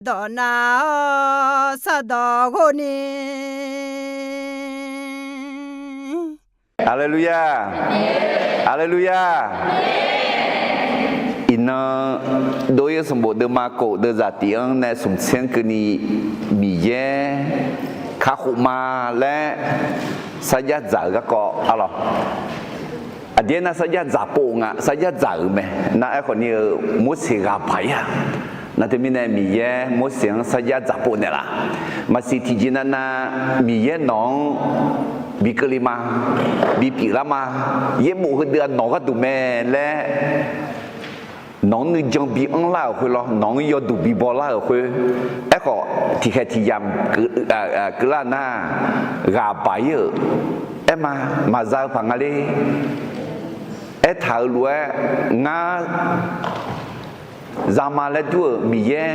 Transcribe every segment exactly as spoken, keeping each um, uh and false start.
dawq nav-awr sardawq ghov ni. Haleluya! Haleluya! Iqnan, dov-ir sanqbof deuvma kof deuvzaq tiq-anr nae smq tser-anr keuvni, Miqyaer kakhof ma laer sarjax dzaq-euq garkawv arlawq. Aqdir aernar, sarjax dzaq pov nga, sarjax dzaq-euq mae. Nar aerkhawf ni-eu Morseq ghaq baq-ir-aq, nar teumirnae Miqyaer Morseq-anr sarjax dzaq pov naeqlaf. Maqsiq tiqjeq navnav Miqyaer nawq-anr bi keuvle ma, bipyeuf lar ma, yaerbof heudeuq-aq nawq gharduq mae laer, nawq-anr nuijan bi anrlar-euq khoer lawr, nawq-anr yawduq bi bawlar-euq khoer, aerkhawf tiqkhaeq tiqyamq keuvlar nar, ghaq baq-ir-euq, aer ma, maqza-eu paq nga ler. Aertaq-euq lof-aer, ngar zama laer dur-euq Miqyaer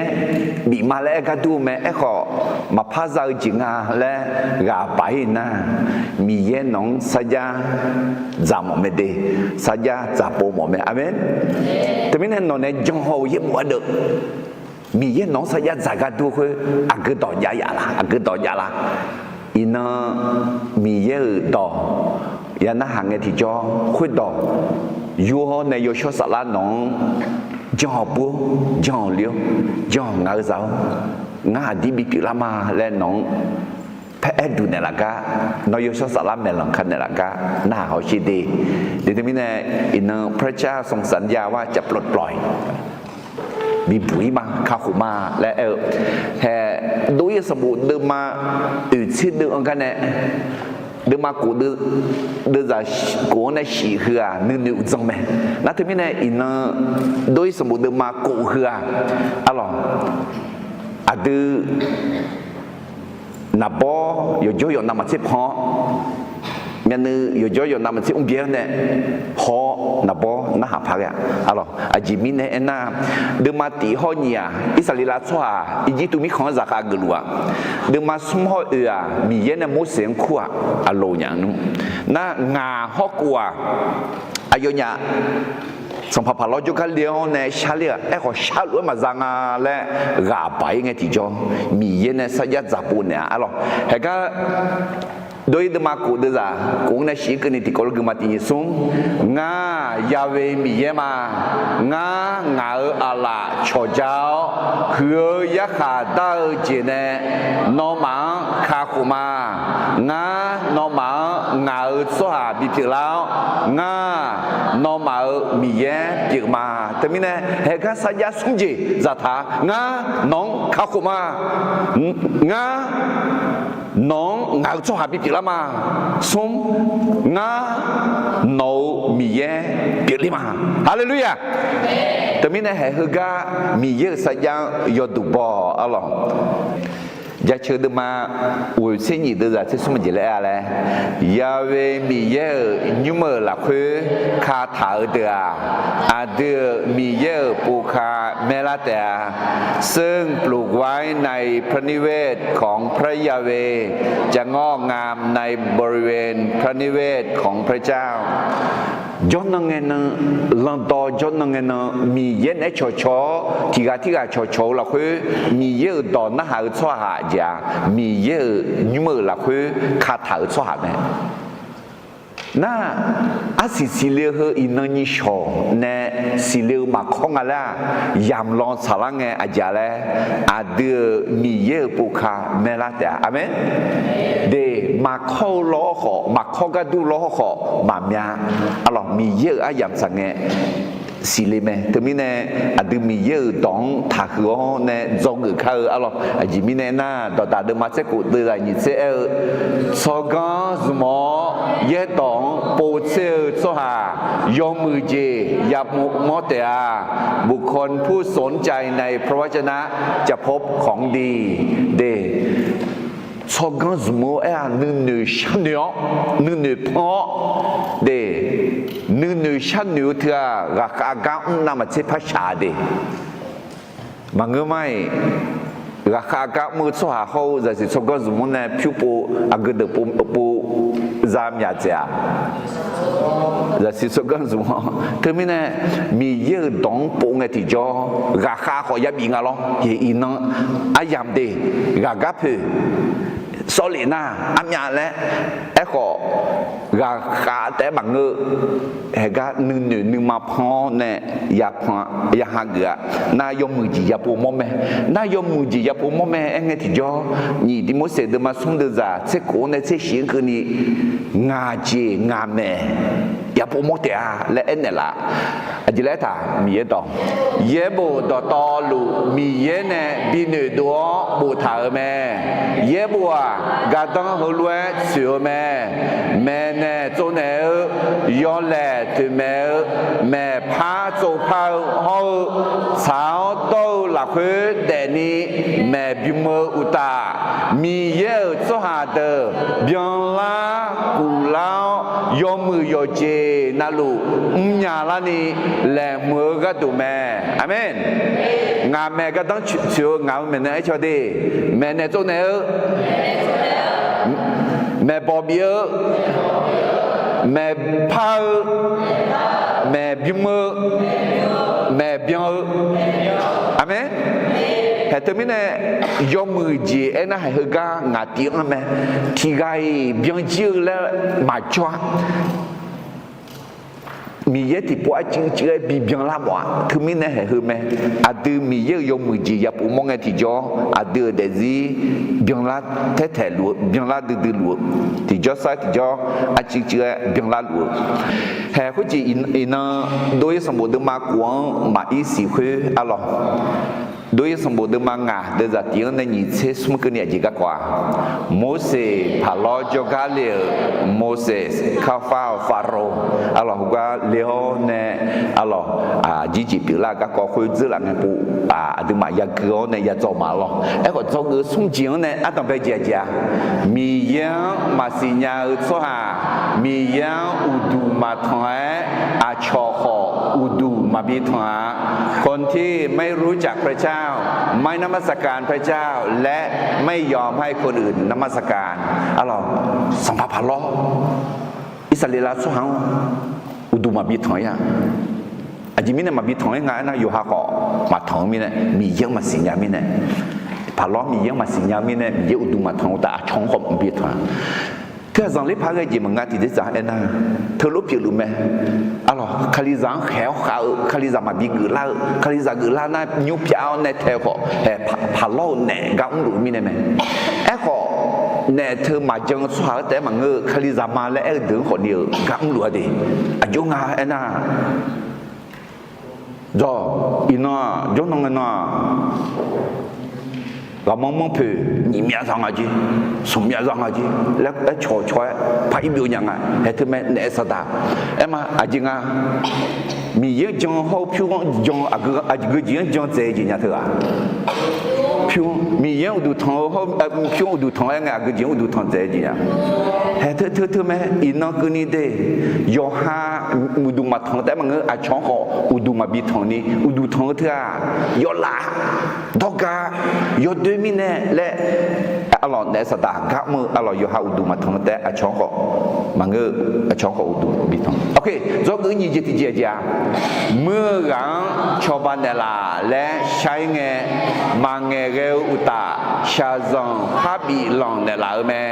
bif ma laer aer gar dur-eu mae. Aerkhawf maqpar za-eu jeq nga laer ghaq baq-ir nar, Miqyaer nawq-anr sarjax dzaq mawf mae de, sarjax dzaq pov mawf mae. Aqmeq. Teumirnae nawq nae janhaw-eu yaerbof ardeuv, Miqyaer nawq-anr sarjax dzaq gar dur-eu khoer, aqgeu dawq jav yaf la, aqgeu dawq jav la. Iqnan Miqyaer-euq dawq ya narhaq ngae tiqjawr khoerdawq yur-awr nae yawshawr saflar nawq-anr janhaw bur-awr, janhaw le-awr, janhaw ngaq-eu zaq-awr, ngar aqdir bipyeuf lar ma laer nawq-anr paer aer duq naeqlaf gar, nawr yawshawr saflar maeqlanq ka naeqlaf gar narhaq hawsher de. De teumirnae, iqnan พระเจ้าทรงสัญญาว่าจะปลดปล่อย bibuq-ir ma, kakhof ma laer aer-eu. Hae, dov-ir sanqbof deuvma oeq tser deuv-anr gar nae, deuvma kof deuv, deuvzaq kof-anr nae shif heu-aq nuinoeq uqdzan mae. Nar teumirnae iqnan dov-ir sanqbof deuvma kof heu-aq, arlawq, aqdui naqbawr yawqjawr yawqnav maqtser pan-awr, myavnuiv yawqjawr yawqnav maqtser mrbyaer-awr nae haw-awr naqbawr narhaq paq ghae-a. Arlawq, aqjeq mirnae aernar, deuvma tif hawr nyiq-aq, Irsaqleqlav tsawrhaq Irjirtuv mirkhanq-anr zaqkhav geufluf-aq, deuvma smr hawr oeq-aq, Miqyaer nae Morseq-anr kur-aq, aqloq nya nmr. Nar ngaq hawr kov-aq, aqyawfnyaf sanqpaq paq lawr jawrgar le-awr nae sharler-aq, aerkhawf sharluf-aer maqza nga laer ghaq baq-ir ngae tiqjawr, Miqyaer nae sarjax dzaq pov naeq-a. Arlawq, haegar dov-ir deuvma kof deuvzaq kof-anr nae shif-ir keuvni tiqkawv lof guima tiqnyiq smr, Ngar Yahweh Miqyaer ma. Ngar ngaq-euq aqlaf cawqja-awr, huiq-eu yarkhaq dar-eu jeq nae nawmaf-anr kakhof ma. Ngar nawmaf-anr ngaq-euq tsawrhaq bipyeuf lar-awr, ngar nawmaf-euq Miqyaer pyeuf ma. Teumirnae haegar sarjax smr jeq zaqtaq, Ngar nawq-anr kakhof ma. Ngar nawq-anr ngaq-euq tsawrhaq bipyeuf lar ma. Smr, Ngar nawq-euq Miqyaer pyeufler ma. Haleluya! Teumirnae haeq heugar Miqyaer-euq sarjax-anr yawduq baw-awq arlawq. Jaceuq deuvma ghoeq tser nyiq deuvzaq tser smr maqjeq laer aer-a laer, Yahweh Miqyaer-euq nymr-euq lafkhoer kataq-eu deuq-aq, aqdui-euq Miqyaer-euq povka maerlar taef-a. ซึ่งปลูกไว้ในพระนิเวศของพระยาเวห์ จะงอกงามในบริเวณพระนิเวศของพระเจ้า Jawrnan ngae nan, landawv jawrnan ngae nan, Miqyaer naeq-aer cawqcawq-awr tiq ghaq tirghaq cawqcawq-eu lafkhoer, Miqyaer-euq dawq narhaq-eu tsawrhaq jeq-aq, Miqyaer-euq nymr-euq lafkhoer kataq-euq tsawrhaq mae. Nar, arsiq siqle-eu heu iqnan nyiq shawq nae siqle-eu maqkawr nga laer-aq, yamq lan tsaqlar ngae aqjeq laer, aqdui-euq Miqyaer-euq povka maerlar taef-a. Aqmeq. De, maqkawr-eu lawr khawf, maqkawr gar dur lawr khawf maqmya. Arlawq, Miqyaer-euq aryamq tsaq ngae siqle mae. Teumirnae aqdui Miqyaer-euq dawq-anr taqhuiq-awr nae dzawgeuf kar-eu arlawq. Aqjeq mirnae nar, dawqdaq deuvma tser khof deuvzaq nyiq tser aer-eu, Tsawrganr zmq-awr yaerdawq-anr povtser-eu tsawrhaq yawmuiq jeq yamawr taef-a. บุคคลผู้สนใจในพระวจนะ จะพบของดี De, tsawrganr zmq-eu aer-aq, nuinoeq sharnoeq-awr, nuinoeq pan-awr, de, nuinoeq sharnoeq-eu teu-aq, ghaqkhav gar mr navmaqtser par shaq de. Maqngeur mar-iq, ghaqkhav gar mr-eu tsawrhaq hawr-eu zaqsiq tsawrganr zmq-anr nae pyur pov, aqgeu deuq pov, pov, za myaq dzaeq-aq, zaqsiq tsawrganr zmq-awr. Teumirnae, Miqyaer-euq dawq-anr pov ngae tiqjawr, ghaqkhav khawf yabif nga lawr. Heq iqnan aryamq de, ghaqgar poeq, sawrlef nar armyav laer, aerkhawf, ghaqkhav taef-aer maqngeur-eu, haeqgar nuinoeq nuima pan-awr nae ya hageuf-a. Nar yawmuiq jeq yapov mawr mae. Nar yawmuiq jeq yapov mawr mae aer ngae tiqjawr, nyiq Tiqmorseq deuvma smr deuvzaq tser khof-anr nae tser shif-anr keuvni, ngaq jeq ngaq maeq yapov mawr taef-a laer aernaeq laf. Aqjeq laer aertaq, Miqyaer dawq, yaerbof dawqtawvluf Miqyaer nae bi noeqdov-awr boftaq-euq mae. Yaerbof-aq, gardanr heulof-aer tsoeq-eu mae. Maeqnaeq tsovnaeq-eu, yawlaeq toeqmaeq-eu, maeqpar tsovpar-eu hawr-eu, tsaq-awr dawr-eu lafkhoer daefni maeqbym-eu uqtaf, Miqyaer-euq tsawrhaq deuq byanlar guflar-awr, yawmuiq yawqjeq navluf mrnya larni laeqhmq-eu gharduq mae. Aqmeq. Ngaq maeq gardanr tsoeq-eu ngaq-euq maeqnaeq aer caw de, maeqnaeq tsovnaeq-eu, maeqbawq bif-eu, maeqpar-eu, maeqbym-eu, maeqbyan-eu. Aqmeq. Haeq teumirnae, yawmuiq jeq aernar haeq heugar ngaq tiv-anr mae. Tiqghaq-iq byanjir-eu laer maqjawr-a. Miqyaer tiqpov arcuiv cuiv-aer bibyan lar mawf-a. Teumirnae haeq heu mae. Aqdui Miqyaer-euq yawmuiq jeq yapov mawr ngae tiqjawr, aqdui-euq daefzir byanlar taertaeq luf-eu, byanlar duidui luf-eu, tiqjawr sar tiqjawr arcuiv cuiv-aer byanlar luf-eu. Haeq khoerjeq iqnan, Dov-ir sanqbof deuvma kof-anr maqir siq khoer arlawq. Dov-ir sanqbof deuvma ngaq deuvzaq tiq-anr nae nyiq tser smr keuvni aqjeq garkawv-a. Morseq paqlawr jawrgar le-euq, Morseq kafar-eu Faro arlawq heugar le-awr nae arlawq, jirjeq pyeuflar-eu garkawv khoer dzeurlaf ngae pov, aqduimaf yagui-awr nae yadzawr ma lawr. Aerkhawf dzawgeuf smr jeq-anr nae ardanq bae jeq aqjeq-a, Miqyaer-anr maqsiq nya-eu tsawrhaq, Miqyaer-anr uqduq maqtanq-aer aqcawq khawf uqduq maqbi tanq-a. คนที่ไม่รู้จักพระเจ้า ไม่นมัสการพระเจ้า และไม่ยอมให้คนอื่นนมัสการ arlawq, sanqpaq paqlawr Irsaqleqlav tsawrhaq-anr uqduq maqbi tanq-ir-a. Aqjeq mirnae maqbi tanq-ir nga aernar, yawqha khawf maqtanq-eu mirnae, Miqyaer-anr maqsiq nya mirnae, paqlawr Miqyaer-anr maqsiq nya mirnae, Miqyaer uqduq maqtanq-eu uqtaf aqcawq-anr khawf maqbi tanq-a. Teu-aq zanqler paq-aer ghae jeq maqnga tiqjeq dzaq aernar, teulof pyeufluf mae. Arlawq, Kalizaq-anr khaeq-awr khav-eu, Kalizaq maqbi geuflar-eu, Kalizaq geuflar nar nymr pyaf-awr nae tae-eu khawf, haeq paqlawr-euq naef gar mrluf-eu mirnae mae. Aerkhawf, naef teu maqjan-eu tsawrhaq-anr taef-aer maqngeur-eu, Kalizaq ma laer aer-eu deuq-anr khawfni-euq gar mrluf-a de. Aqjox nga aernar, dawq iqnan-aq, jawrnan ngae nan-aq, ghaqmanr manr poeq nyiq myav zaq nga jer, smq myav zaq nga jer laer aer cawq cawq-aer paq-ir byov nya nga. Haeq teu mae naef saqdaq. Aerma aqjeq nga, Miqyaer-anr jan-eu hawr-eu pyur-anr jan-eu aqgeu jeq-anr jan dzaeq-eu jeq nya teu-aq, pyur-anr Miqyaer-anr uqduq tanq-eu hawr-eu pyur-anr uqduq tanq-aer ngae aqgeu jeq-anr uqduq tanq dzaeq-eu jeq nya. Haeq teu teu teu mae iqnan keuvni de. Yawqha uqduq maqtanq taef-aer maqngeur, aqcawq-anr khawf uqduq maqbi tanq ni uqduq tanq-eu teu-aq, yawlaf dawrga yawdoer mirnae laer, arlawq naef saqdaq gar mr-eu arlawq yawqha uqduq maqtanq taef-aer aqcawq-anr khawf maqngeur, aqcawq-anr khawf uqduq maqbi tanq. Dzawgeuf nyiq jeq tiqjeq-aq jeq-aq, muir-eu ghaq-anr cawba naeqlaf laer shar-ir ngae, maqngaeq ghae-eu uqtaf shaqzanq parbif lanq naeqlaf-eu mae.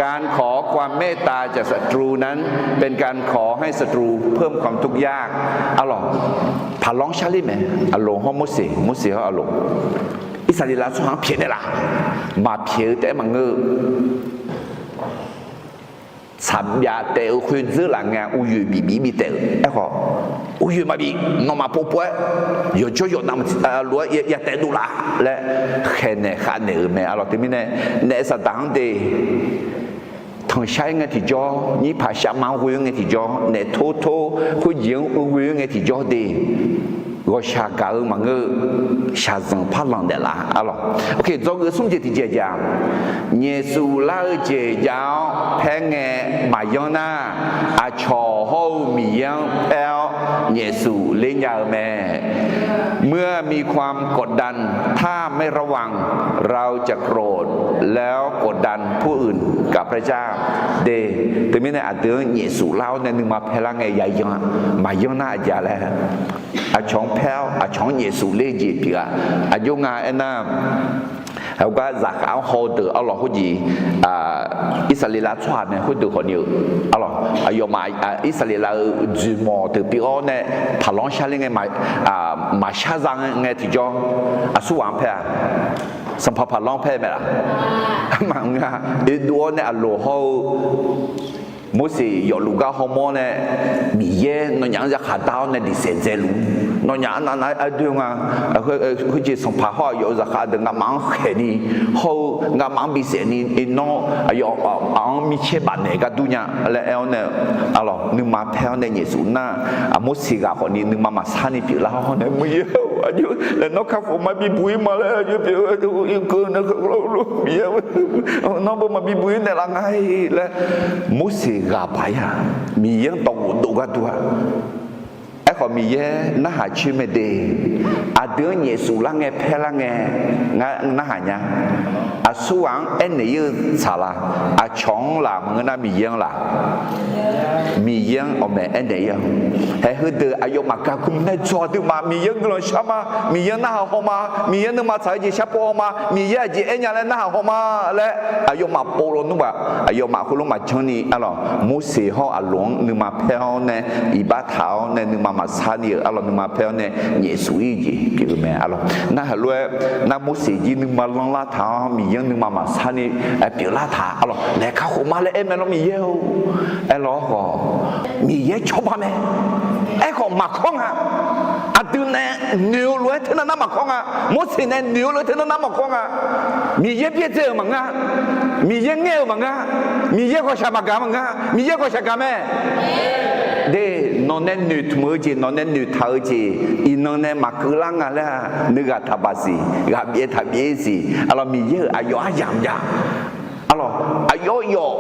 การขอความเมตตาจากศัตรูนั้นเป็นการขอให้ศัตรูเพิ่มความทุกข์ยาก arlawq, paqlawr-anr sharler mae. Aqloq hawr Morseq, Morseq hawr Aqloq, Irsaqleqlav tsawrhaq-anr pyaeqnaeq laf, maqpyaeq-eu taef-aer maqngeur-eu, tsaqbyav taef-eu khoer dzeur laf ngae, uryoeq bif bif bi taef-euq. Aerkhawf, uryoeq maqbif, nawmaf pov pov-aer, yawqjawr yawqnav lof-aer ya taef dov laf laer khaeqnaeq khavnaeq-euq mae. Arlawq teumirnae, naef saqdaq-anr de tanqshar-ir ngae tiqjawr, nyirpaq sharma-anr ghoe-ir ngae tiqjawr, naef tor tor khoerjeq-anr ghoe-ir ngae tiqjawr de, ghawqshaq gaq-eu maqngeur-eu, shaqzanq par lanq naeqlaf arlawq. Dzawgeuf smr jeq tiqjeq-aq, nyaefsuf lar-eu jeq jav-awr paer ngae maqyanr nar, aqcawq hawr-eu Miqyaer-anr paer-awr nyaefsuf ler nya-eu mae. เมื่อมีความกดดัน ถ้าไม่ระวัง เราจะโกรธ แล้วกดดันผู้อื่นกับพระเจ้า de. Teumirnae aqdui-anr nyaefsuf lar-awr nae nuima paer lar ngae yayan maqyanr nar aqjeq laer, aqcawq-anr paer-awr aqcawq-anr nyaefsuf ler-eu jeq pyeuf-a. Aqjox nga aernar, heugar zaqkhav-anr haw-eu deuq arlawq khoerjeq, Irsaqleqlav tsawrhaq nae khoerdeuq khawfni-eu arlawq, aqyawfmaf Irsaqleqlav-euq dzoeqmawq deuq pyeuf-awr nae paqlanr sharler ngae, maqshar za ngae tiqjawr, aqsurghaq-anr paer-a, sanqpaq paqlanr paer mae laf? Maqngeur-a. Oedov-awr nae aqloq hawr-eu Morseq yawfluf gar hawmawr nae, Miqyaer nawnyaf-anr zaqkhav dar-awr nae diqsaef dzaeluf. Nawnyaf arnavnav-aer aqdoer nga, khoerjeq sanqpaq hawr-eu yawf-eu zaqkhav deuq ngamaf-anr khaeqni, hawr-eu ngamaf-anr bisaefni, iqnan aqyawf-anr micaer bafnaeq gar dur nya laer aer-awr nae, arlawq nuima paer-awr nae nyaefsuf nar, Morseq ghaq khawfni nuima maqsarni pyeuflar-awr nae, Miqyaer-or, aqjox laer nawr kakhof ma bibuq-ir ma laer, aqjox pyeuf-eu, Miqyaer, nawr beu maqbi buq-ir naeqlaf nga-i laer, Morseq ghaq baq-ir-aq, Miqyaer-anr dawq ghofdov gar dur-a. Aerkhawf Miqyaer narhaq coer mae de. Aqdui-anr nyaefsuf lar ngae paer lar ngae ngar narhaq nya. Aqsurghaq-anr aernaeq-ir-eu tsaqlaq, aqcawq-anr laf maqngeur nar Miqyaer-anr laf? Miqyaer-anr awqmaeq aernaeq-ir-a. Haeq heudeuq aqyawfmaf gaqgmq nae dzawq aqduimaf Miqyaer-anr guiqlanq shar ma, Miqyaer-anr narhaq haw ma, Miqyaer nuima tsaq-eu jeq sharpov haw ma, Miqyaer aqjeq aer nya laer narhaq haw ma laer aqyawfmaf pov lawnmr baq, aqyawfmaf khoerlof maqjanr ni arlawq, Morseq hawr aqloq-anr nuima paer-awr nae, iqbax taq-awr nae nuima maqsar ni-euq arlawq, nuima paer-awr nae nyaefsuf-ir-eu jeq pyeuf-eu mae arlawq. Nar heulof-aer nar Morseq jir nuima lanrlar taq-awr Miqyaer-anr nuima maqsar ni pyeuflar taq arlawq, laeq kakhof ma laer aer mae lawr, Miqyaer-or, aerlawr khawf, Miqyaer cawba mae. Aerkhawf maqkawr nga. Aqdui nae noeq-eu lof-aer teunav nar maqkawr nga. Morseq nae noeq-eu lof-aer teunav nar maqkawr nga. Miqyaer byaerdzae-euq maqngeur-a. Miqyaer ngaer-euq maqngeur-a. Miqyaer ghawqshaq maqgaq maqngeur-a. Miqyaer ghawqshaq gaq mae. De, nawq nae noeqtmq-eu jeq, nawq nae noeqtaq-eu jeq, iqnan nae maqkeuv lar nga laer-a, nuighaq taqbaq siq, ghaqbyaev taqbyaev siq arlawq, Miqyaer-euq aqyawf aryamq jav arlawq, aqyawf yawf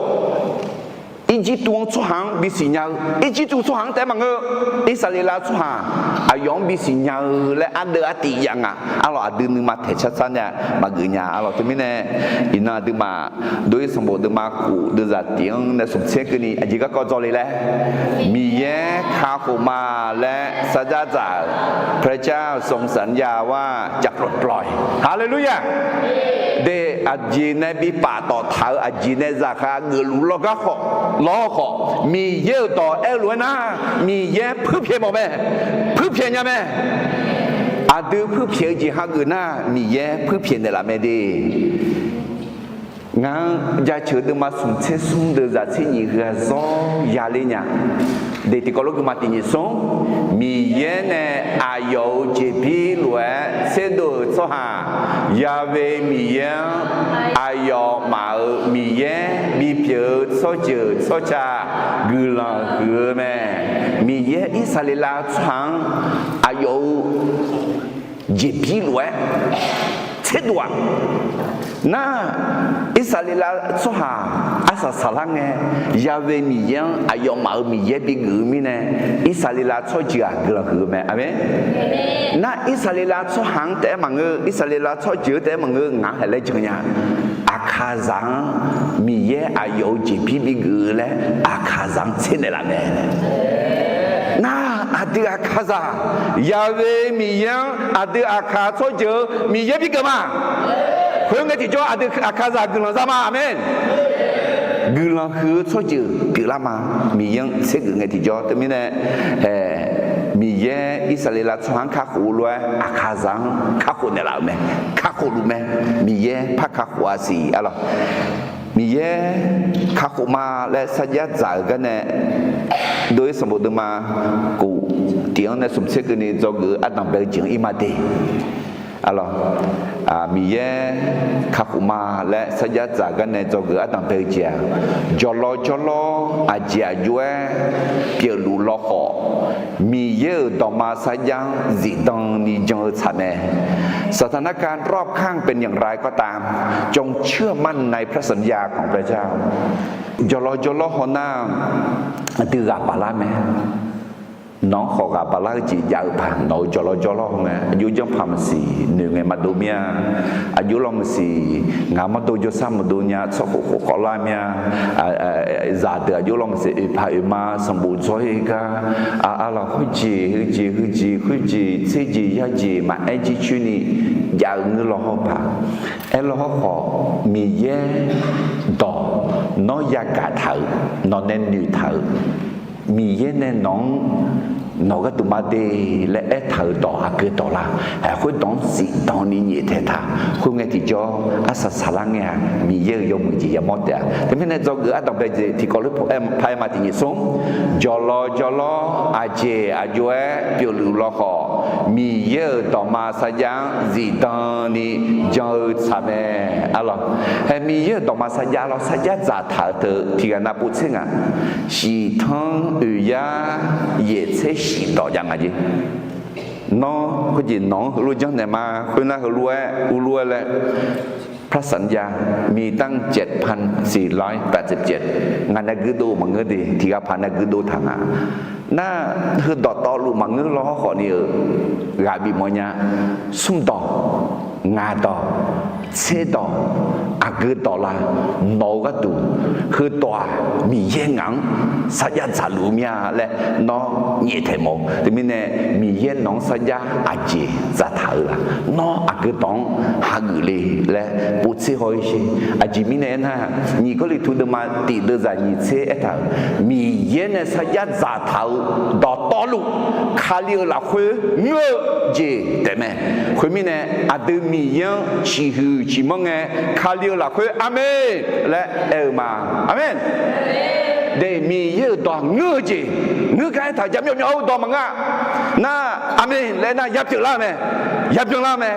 Irjirtuv-anr tsawrhaq-anr bisiq nya-eu, Irjirtuv tsawrhaq-anr taef-aer maqngeur, Irsaqleqlav tsawrhaq aqyawf-anr bisiq nya-eu laer ardeuv artiv jav nga. Arlawq aqdui nuima taeq car sar nae maqgeuf nya arlawq. Teumirnae iqnan aqduimaf dov-ir sanqbof deuvma khof deuvzaq tiq-anr nae smq tser keuvni aqjeq garkawv dzawle laer, Miqyaer kakhof ma laer sarjax dzaq-euq พระเจ้าทรงสัญญาว่าจะปลดปล่อย Haleluya! De, aqjeq nae bi paftawf taq-eu aqjeq nae zaqkhav geufluf lawrgar khawf, lawr khawf, Miqyaer-euq dawq aer-eu lof-aer nar, Miqyaer puirpyaeq mawf mae, puirpyaeq nya mae. Aqdui puirpyaeq-eu jeq hageuf nar, Miqyaer puirpyaeq naeqlaf mae de. Ngaq-anr jaceuq deuvma smq tser smr deuvzaq tser nyiq heu-aq zawr yaler nya. De tiqkawv lof geufma tiq nyiq smr, Miqyaer nae aqyawf-euq jeqbir lof-aer tserdov-euq tsawrhaq Yahweh Miqyaer-anr aqyawfmaf-euq Miqyaer bipyeuf-eu tsawrjeuq tsawrca guiqlanq huiq-eu mae. Miqyaer Irsaqleqlav tsawrhaq-anr aqyawf-euq jeqbir lof-aer tserdov-aq. Nar, Irsaqleqlav tsawrhaq arsaq saqlar ngae, Yahweh Miqyaer-anr aqyawfmaf-euq Miqyaer bigeuf-eu mirnae, Irsaqleqlav tsawrjeuq-aq guiqlanq huiq-eu mae. Aqmeq. Nar, Irsaqleqlav tsawrhaq-anr taef-aer maqngeur, Irsaqleqlav tsawrjeuq-anr taef-aer maqngeur, ngaq-anr haeq laer jan nya. Aqkaqzaq-anr Miqyaer aqyawf-euq jeqbir bigeuf-eu laer Aqkaqzaq-anr tser naeqlaf mae. Nar, aqdui Aqkaqzaq, Yahweh Miqyaer-anr aqdui Aqkaq tsawrjeuq-eu Miqyaer bigeuf ma. Khoerngae tiqjawr aqdui Aqkaqzaq guiqlanq za ma. Aqmeq. Guiqlanq huiq-eu tsawrjeuq pyeuflar ma. Miqyaer-anr tsergeuf ngae tiqjawr teumirnae, Miqyaer Irsaqleqlav tsawrhaq-anr kakhof-eu lof-aer Aqkaqzaq-anr kakhof naeqlaf-euq mae. Kakhof luf mae. Miqyaer par kakhof-a siq arlawq. Miqyaer kakhof ma laer sarjax dzaq-euq garnae, dov-ir sanqbof deuvma khof tiq-anr nae smq tser keuvni dzawgeuf-eu ardanq bae-eu jeq-anr ir ma de. Arlawq, Miqyaer kakhof ma laer sarjax dzaq-euq garnae dzawgeuf-eu ardanq bae-eu jeq-aq, jawqlawr jawrlawr aqjeq aqjox-aer pyeufluf lawkhawf, Miqyaer-euq dawqma sarjax-anr zifdan ni jan-eu tsaq mae. สถานการณ์รอบข้างเป็นอย่างไรก็ตาม จงเชื่อมั่นในพระสัญญาของพระเจ้า Jawqlawr jawrlawr hawnar aqdui ghaq baflar mae. Nawq-anr khawf ghaq baqlar-eu jeq jav-eu paq, nawq-euq jawqlawr jawrlawr ngae, aqjox janrpaq maqsiq noeq ngae maqdov mir-a. Aqjox lawr maqsiq, ngaq mawrdov jawrsar maqdov nya, tsawrkhof khof khawvlar mir-a. Zaqdeuq aqjox lawr maqsiq, oeqpaq oeqma sanqbof dzawr-ir gar, arlawq khoerjeq heujeq heujeq khoerjeq tserjeq yarjeq maqaer jircoer ni jav-eu ngeur law hawr paq. Aerlawr hawrkhawf, Miqyaer dawq nawr yagaq taq-euq, nawq nae noeqtaq-euq, Miqyaer nae nawq-anr nawq gharduq ma de laer aertaq-euq dawq aqgeu dawq la? Khoerdawq-anr zifdan ni nyaeftaeq taq. Khoerngae tiqjawr arsaq saqlar ngae-aq, Miqyaer-euq yawmuiq jeq yamawr taef-a. Teumirnae dzawgeuf ardanqbae jeq tiqkawv lof-aer paq-aer ma tiq nyiq smr, jawqlawr jawrlawr aqjeq aqjox-aer pyeufluf law khawf, Miqyaer-euq dawqma sarjax-anr zifdan ni jan-eu tsaq mae. Arlawq, hae Miqyaer-euq dawqma sarjax lawr sarjax dzaqtaq-eu teu tiqghaq nav povtser nga. Shiqtanr oeq yar yaeq tser shif dawq jav nga jeq. Nawr khoerjeq nawq-anr heulof janrnaeq ma, khoernar heulof-aer urlof-aer laer พระสัญญา มีตั้ง เจ็ดพันสี่ร้อยแปดสิบเจ็ด ngaq nae guirdov maqngeur de, tiqghaq paq nae guirdov taq nga. Nar, heudawq tawvluf maqngeur law hawrkhawf ni-euq ghaq bifmawf nya. Smrdawq, ngaq dawq, tserdawq, aqgeu dawq la? Nawq-eu gharduq heudawq-aq, Miqyaer ngaq-anr sarjax dzaqluf-eu mir-a laer nawr nyaeftaeq mawf-eu. Teumirnae Miqyaer nawq-anr sarjax aqjeq dzaqtaq-eu la? Nawr aqgeu dawq-anr hageuf le laer povtser haw-ir sher. Aqjeq mirnae aernar, nyiq Gawrliqtu deuvma tiq deuvzaq nyiq tser aertaq-euq, Miqyaer nae sarjax dzaqtaq-eu dawqtawvluf, Kali-euq lafkhoer ngeur-eu jeq taefmae. Khoermirnae, aqdui Miqyaer-anr ciqhuiq ciqmanr ngae, Kali-euq lafkhoer aqmeq laer aer-eu ma. Aqmeq. De, Miqyaer-euq dawq ngeur-eu jeq, ngeur gar aertaq-euq jaqmyawf myawf-eu dawq maqngeur-a. Nar, aqmeq laer nar yapyeuf lar-eu mae, yabyan lar-eu mae.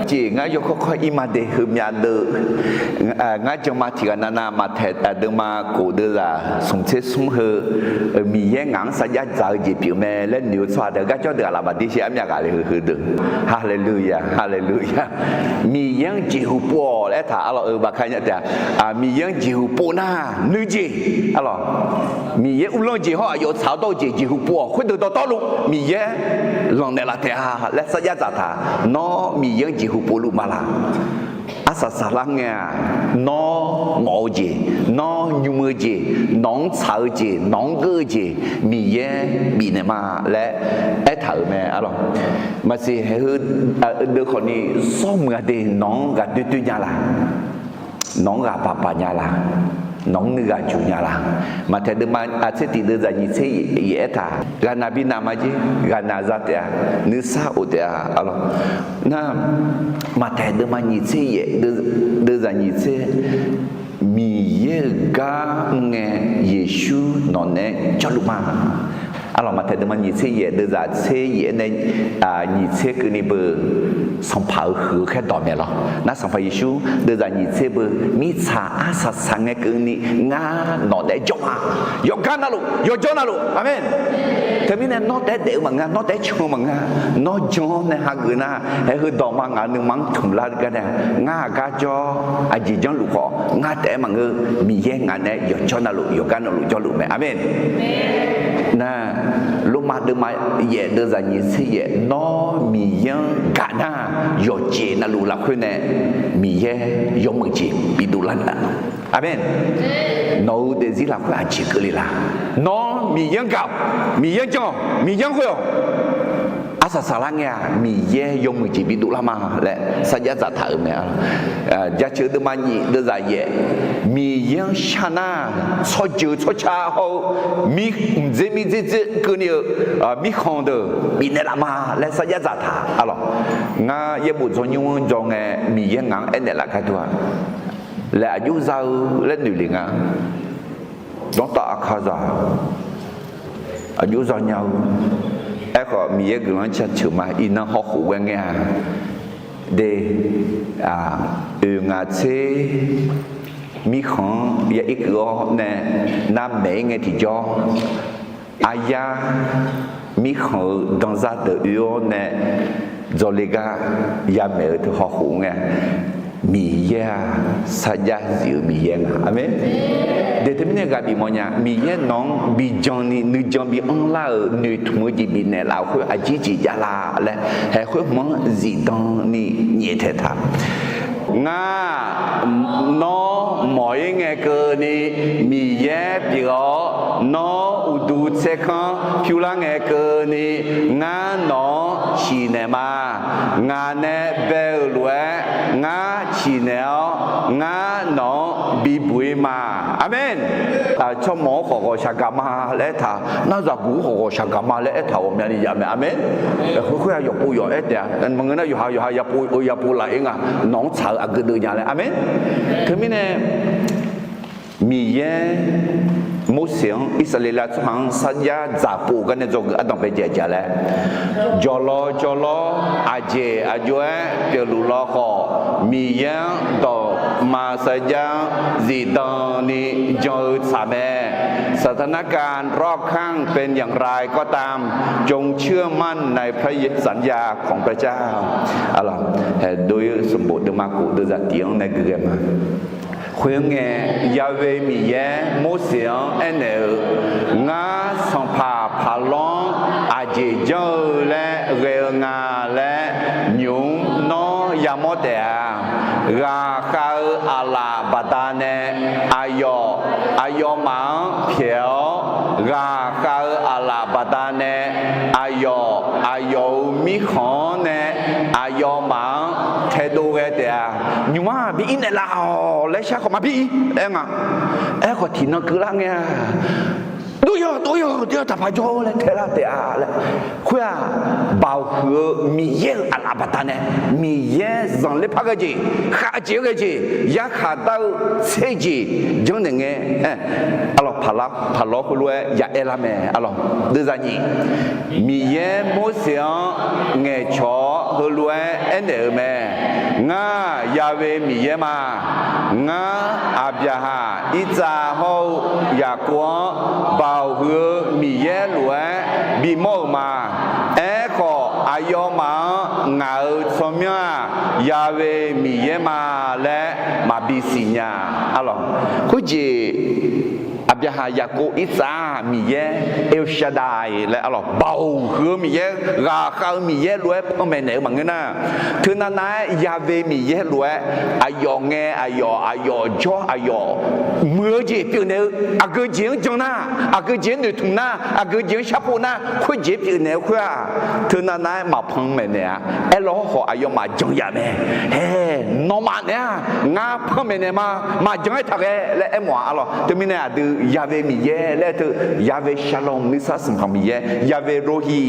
Jeq ngar yawkawr kawr ir ma de, heumyav deuv ngar jan ma tiqghaq navnav Maqtaeq deuvma kof deuvzaq smq tser smr heu, Miqyaer ngaq-anr sarjax dzaq-eu jeq pyeuf mae laer noeq-eu tsawrhaq deuq garjawr deuq aqlaf maqdir sher armyav ghaq le heu heudeuq. Haleluya, haleluya. Miqyaer-anr jeqhu pov-awq laer aertaq arlawq-eu baqkar nya taef-a. Miqyaer-anr jeqhu pov nar nuijeq, arlawq, Miqyaer uvlanr-eu jeq hawr aqyawf-euq tsaq-awr dawr-eu jeq jeqhu pov-awq. Khoerdeuq dawqtawvluf Miqyaer lanqnaeq laf taef-a laer sarjax dzaqtaq. Nawr Miqyaer-anr jeqhu povluf ma laq? Arsaq saqlar ngae-aq, nawr ngawf-eu jeq, nawr nymr-eu jeq, nawq-anr tsaq-eu jeq, nawq-anr geur-eu jeq, Miqyaer bifnaeq ma laer aertaq-euq mae, arlawq. Maqsiq haeq heu deuv khawfni, zawr muiq-a de, nawq-anr ghaq doer doer nya laq? Nawq-anr ghaq paq paq nya laq? Nawq-anr nuighaq juq nya laq? Maqtaeq deuvma aqtser tiq deuvzaq nyiq tser yaef aertaq, ghaqnaq bi naq ma jer, ghaqnaq za taef-a, nuisar of taef-a, arlawq. Nar, Maqtaeq deuvma nyiq tser yaef, deuvzaq nyiq tser, Miqyaer-euq gar mr ngae, Yeqsur nawq naeq-aer jawrluf ma. Arlawq, Maqtaeq deuvma nyiq tser yaef, deuvzaq tser yaef-aer nae nyiq tser keuvni beu, Sanqpaq-euq huiq-eu khaerdawq mae lawr. Nar Sanqpaq Yeqsur deuvzaq nyiq tser beu, mirtsaq arsaq saq ngae keuvni ngar nawq naeq-aer jawr ma. Yawqgar navluf, yawqjawr navluf. Aqmeq. Teumirnae nawr taef-aer daef-eu maqngeur, nawr taef-aer can-eu maqngeur. Nawr jan-awr nae hageuf nar, haeq heudawq ma ngaq nuima-anr tmq lar gar nae, ngar aqgar jawr, aqjeq janrluf khawf ngar taef-aer maqngeur. Miqyaer ngaq nae yawqjawr navluf, yawqgar navluf jawrluf mae. Aqmeq. Nar, Lormav deuvma yaef, deuvzaq nyiq tser yaef, nawr Miqyaer-anr gaq nar, yawqjeq navluf lafkhoer nae Miqyaer yawmuiq jeq bidov lar naeq. Aqmeq. Nawq-euq daefzir lafkhoer aqjeq keuvle la? Nawr Miqyaer-anr gaq-awq, Miqyaer-anr jan-awq, Miqyaer-anr khoer-awq. Arsaq saqlar ngae-aq, Miqyaer yawmuiq jeq bidov lar ma laer sarjax dzaqtaq-euq mae. Jaceuq deuvma nyiq deuvzaq yaef, Miqyaer-anr shar nar, tsawrjeuq tsawrca hawr-eu, mqdzer mirdzer dzer keuvni-eu mirkhanq deuq bifnaeq laf ma laer sarjax dzaqtaq, arlawq. Ngar yaerbof dzawnymr-anr jawr ngae, Miqyaer ngaq-anr aernaeq laf gharduq-aq, laeq aqjox za-eu laer noeq le nga. Dawrtav aqkazaq aqjox za nya-eu. Aerkhawf, Miqyaer guiqlanq-anr jaceuq ma. Iqnan hawkhof ghae ngae-aq, de, oeq ngaq tser mirkhanq-anr ya irkeuv-awr nae navmaeq-ir ngae tiqjawr, aryar mirkhanq-eu danzar deuq oe-awr nae dzawle gar yamaeq-eu teu hawkhof ngae, Miqyaer-aq sarjax zif-eu Miqyaer nga. Aqmeq. Teumirnae ghaq bif mawfnya, Miqyaer nawq-anr bijan ni nuijan bi anrlar-euq noeqtmq-eu jeq bifnaeq laf-euq khoer aqjir jeq javlar laer, haeq khoer hmq-anr zifdan ni nyaeftaeq taq. Ngar nawr mawq-ir ngae keuvni Miqyaer pyeuf-awr, nawr uqduq tsaerkanr pyurlar ngae keuvni, ngar nawq-anr ciqnaeq ma. Ngaq nae bae-euq lof-aer ngar ciqnaeq-awr, ngar nawq-anr bibuq-ir ma. Aqmeq. Tsawrmawq-anr khawf ghawqshaq gaq ma laer aertaq, nar zaqguq-anr khawf ghawqshaq gaq ma laer aertaq ghawqmyani yaf mae. Aqmeq. Khoer khoer-aq yawqpov yawq aer taef-a. Maqngeur nar yawqha yawqha yapov yapov laf-ir nga, nawq-anr tsaq-eu aqgeu deuv nya laer. Aqmeq. Teumirnae Miqyaer Morseq-anr Irsaqleqlav tsawrhaq-anr sarjax dzaq pov gar nae dzawgeuf ardanq bae jaeq jaeq laer, jawqlawr jawrlawr aqjeq aqjox-aer pyeufluf law khawf, Miqyaer-anr dawqma sarjax-anr zifdan ni jan-eu tsaq mae. สถานการณ์รอบข้างเป็นอย่างไรก็ตาม จงเชื่อมั่นในพระสัญญาของพระเจ้า Dov-ir sanqbof deuvma khof deuvzaq tiq-anr nae gui ghae ma. Khoerngae, Yahweh Miqyaer Morseq-anr aernaeq-eu, Ngar sanqpaq Paqlawr-anr aqjeq janr-eu laer ghae-eu nga laer nymq-mr nawr yamawr taef-a. Ghaqkhav-eu aqlaf baqdanae aqyawf aqyawfmaf-anr pyaeq-awr, ghaqkhav-eu aqlaf baqdanae aqyawf aqyawf-euq mirkhanq-anr nae aqyawfmaf-anr taedov ghae taef-a. Nymq-mr-aq bi ir naeqlaf-awq laer shar khawf maqbi ir aer nga. Aerkhawf tiqnan keuvlar ngae-aq, dov-ir-awq dov-ir-awq dov-ir-awq taqpaq jawr-awr laer taelar taef-a laer. Khoer-aq, Baoq huiq-eu Miqyaer-euq aqlaf baqdanae, Miqyaer zanqler par ghae jeq, khavjeq-aer ghae jeq, yarkhaq dar-eu tser jeq janrnaeq ngae, arlawq, Paqlawr heulof-aer ya aer lar mae, arlawq, deuvzaq nyiq. Miqyaer Morseq-anr ngaeqcawq-awr heulof-aer aernaeq-euq mae. Ngar Yahweh Miqyaer ma. Ngar Aqbyaqhaq, Irtsav hawr-eu Yaqkov-anr Baoq huiq-eu Miqyaer lof-aer bimawr-euq ma. Aerkhawf, aqyawfmaf-anr ngaq-euq tsawrmyanr-aq, Yahweh Miqyaer ma laer maqbi siqnya. Arlawq, khoerjeq Aqbyaqhaq, Yaqkov, Irtsav-aq Miqyaer El Shaddai laer, arlawq, Baoq huiq-eu Miqyaer, ghaqkhav-eu Miqyaer lof-aer panmaeq naeq-eu maqngeur nar, teunav nav-aer Yahweh Miqyaer lof-aer aqyawf ngae aqyawf, aqyawf jawr aqyawf muiq-eu jeq pyeufnaeq-eu, aqgeu jeq-anr jan nar, aqgeu jeq-anr noeqtmq nar, aqgeu jeq-anr sharpov nar, khoerjeq pyeufnaeq-eu khoer-aq, teunav nav-aer maqpanmaeq naeq-a. Aerlawr hawr khawf aqyawfmaf jan yaf mae. Hae, nawmaf naeq-aq ngar panmaeq naeq ma. Maqjan-aer taqghae laer aermawf-aq, arlawq, teumirnae aqdui Yahweh Miqyaer laer teu, Yahweh Shalom nuisar smq khanq Miqyaer, Yahweh Rohi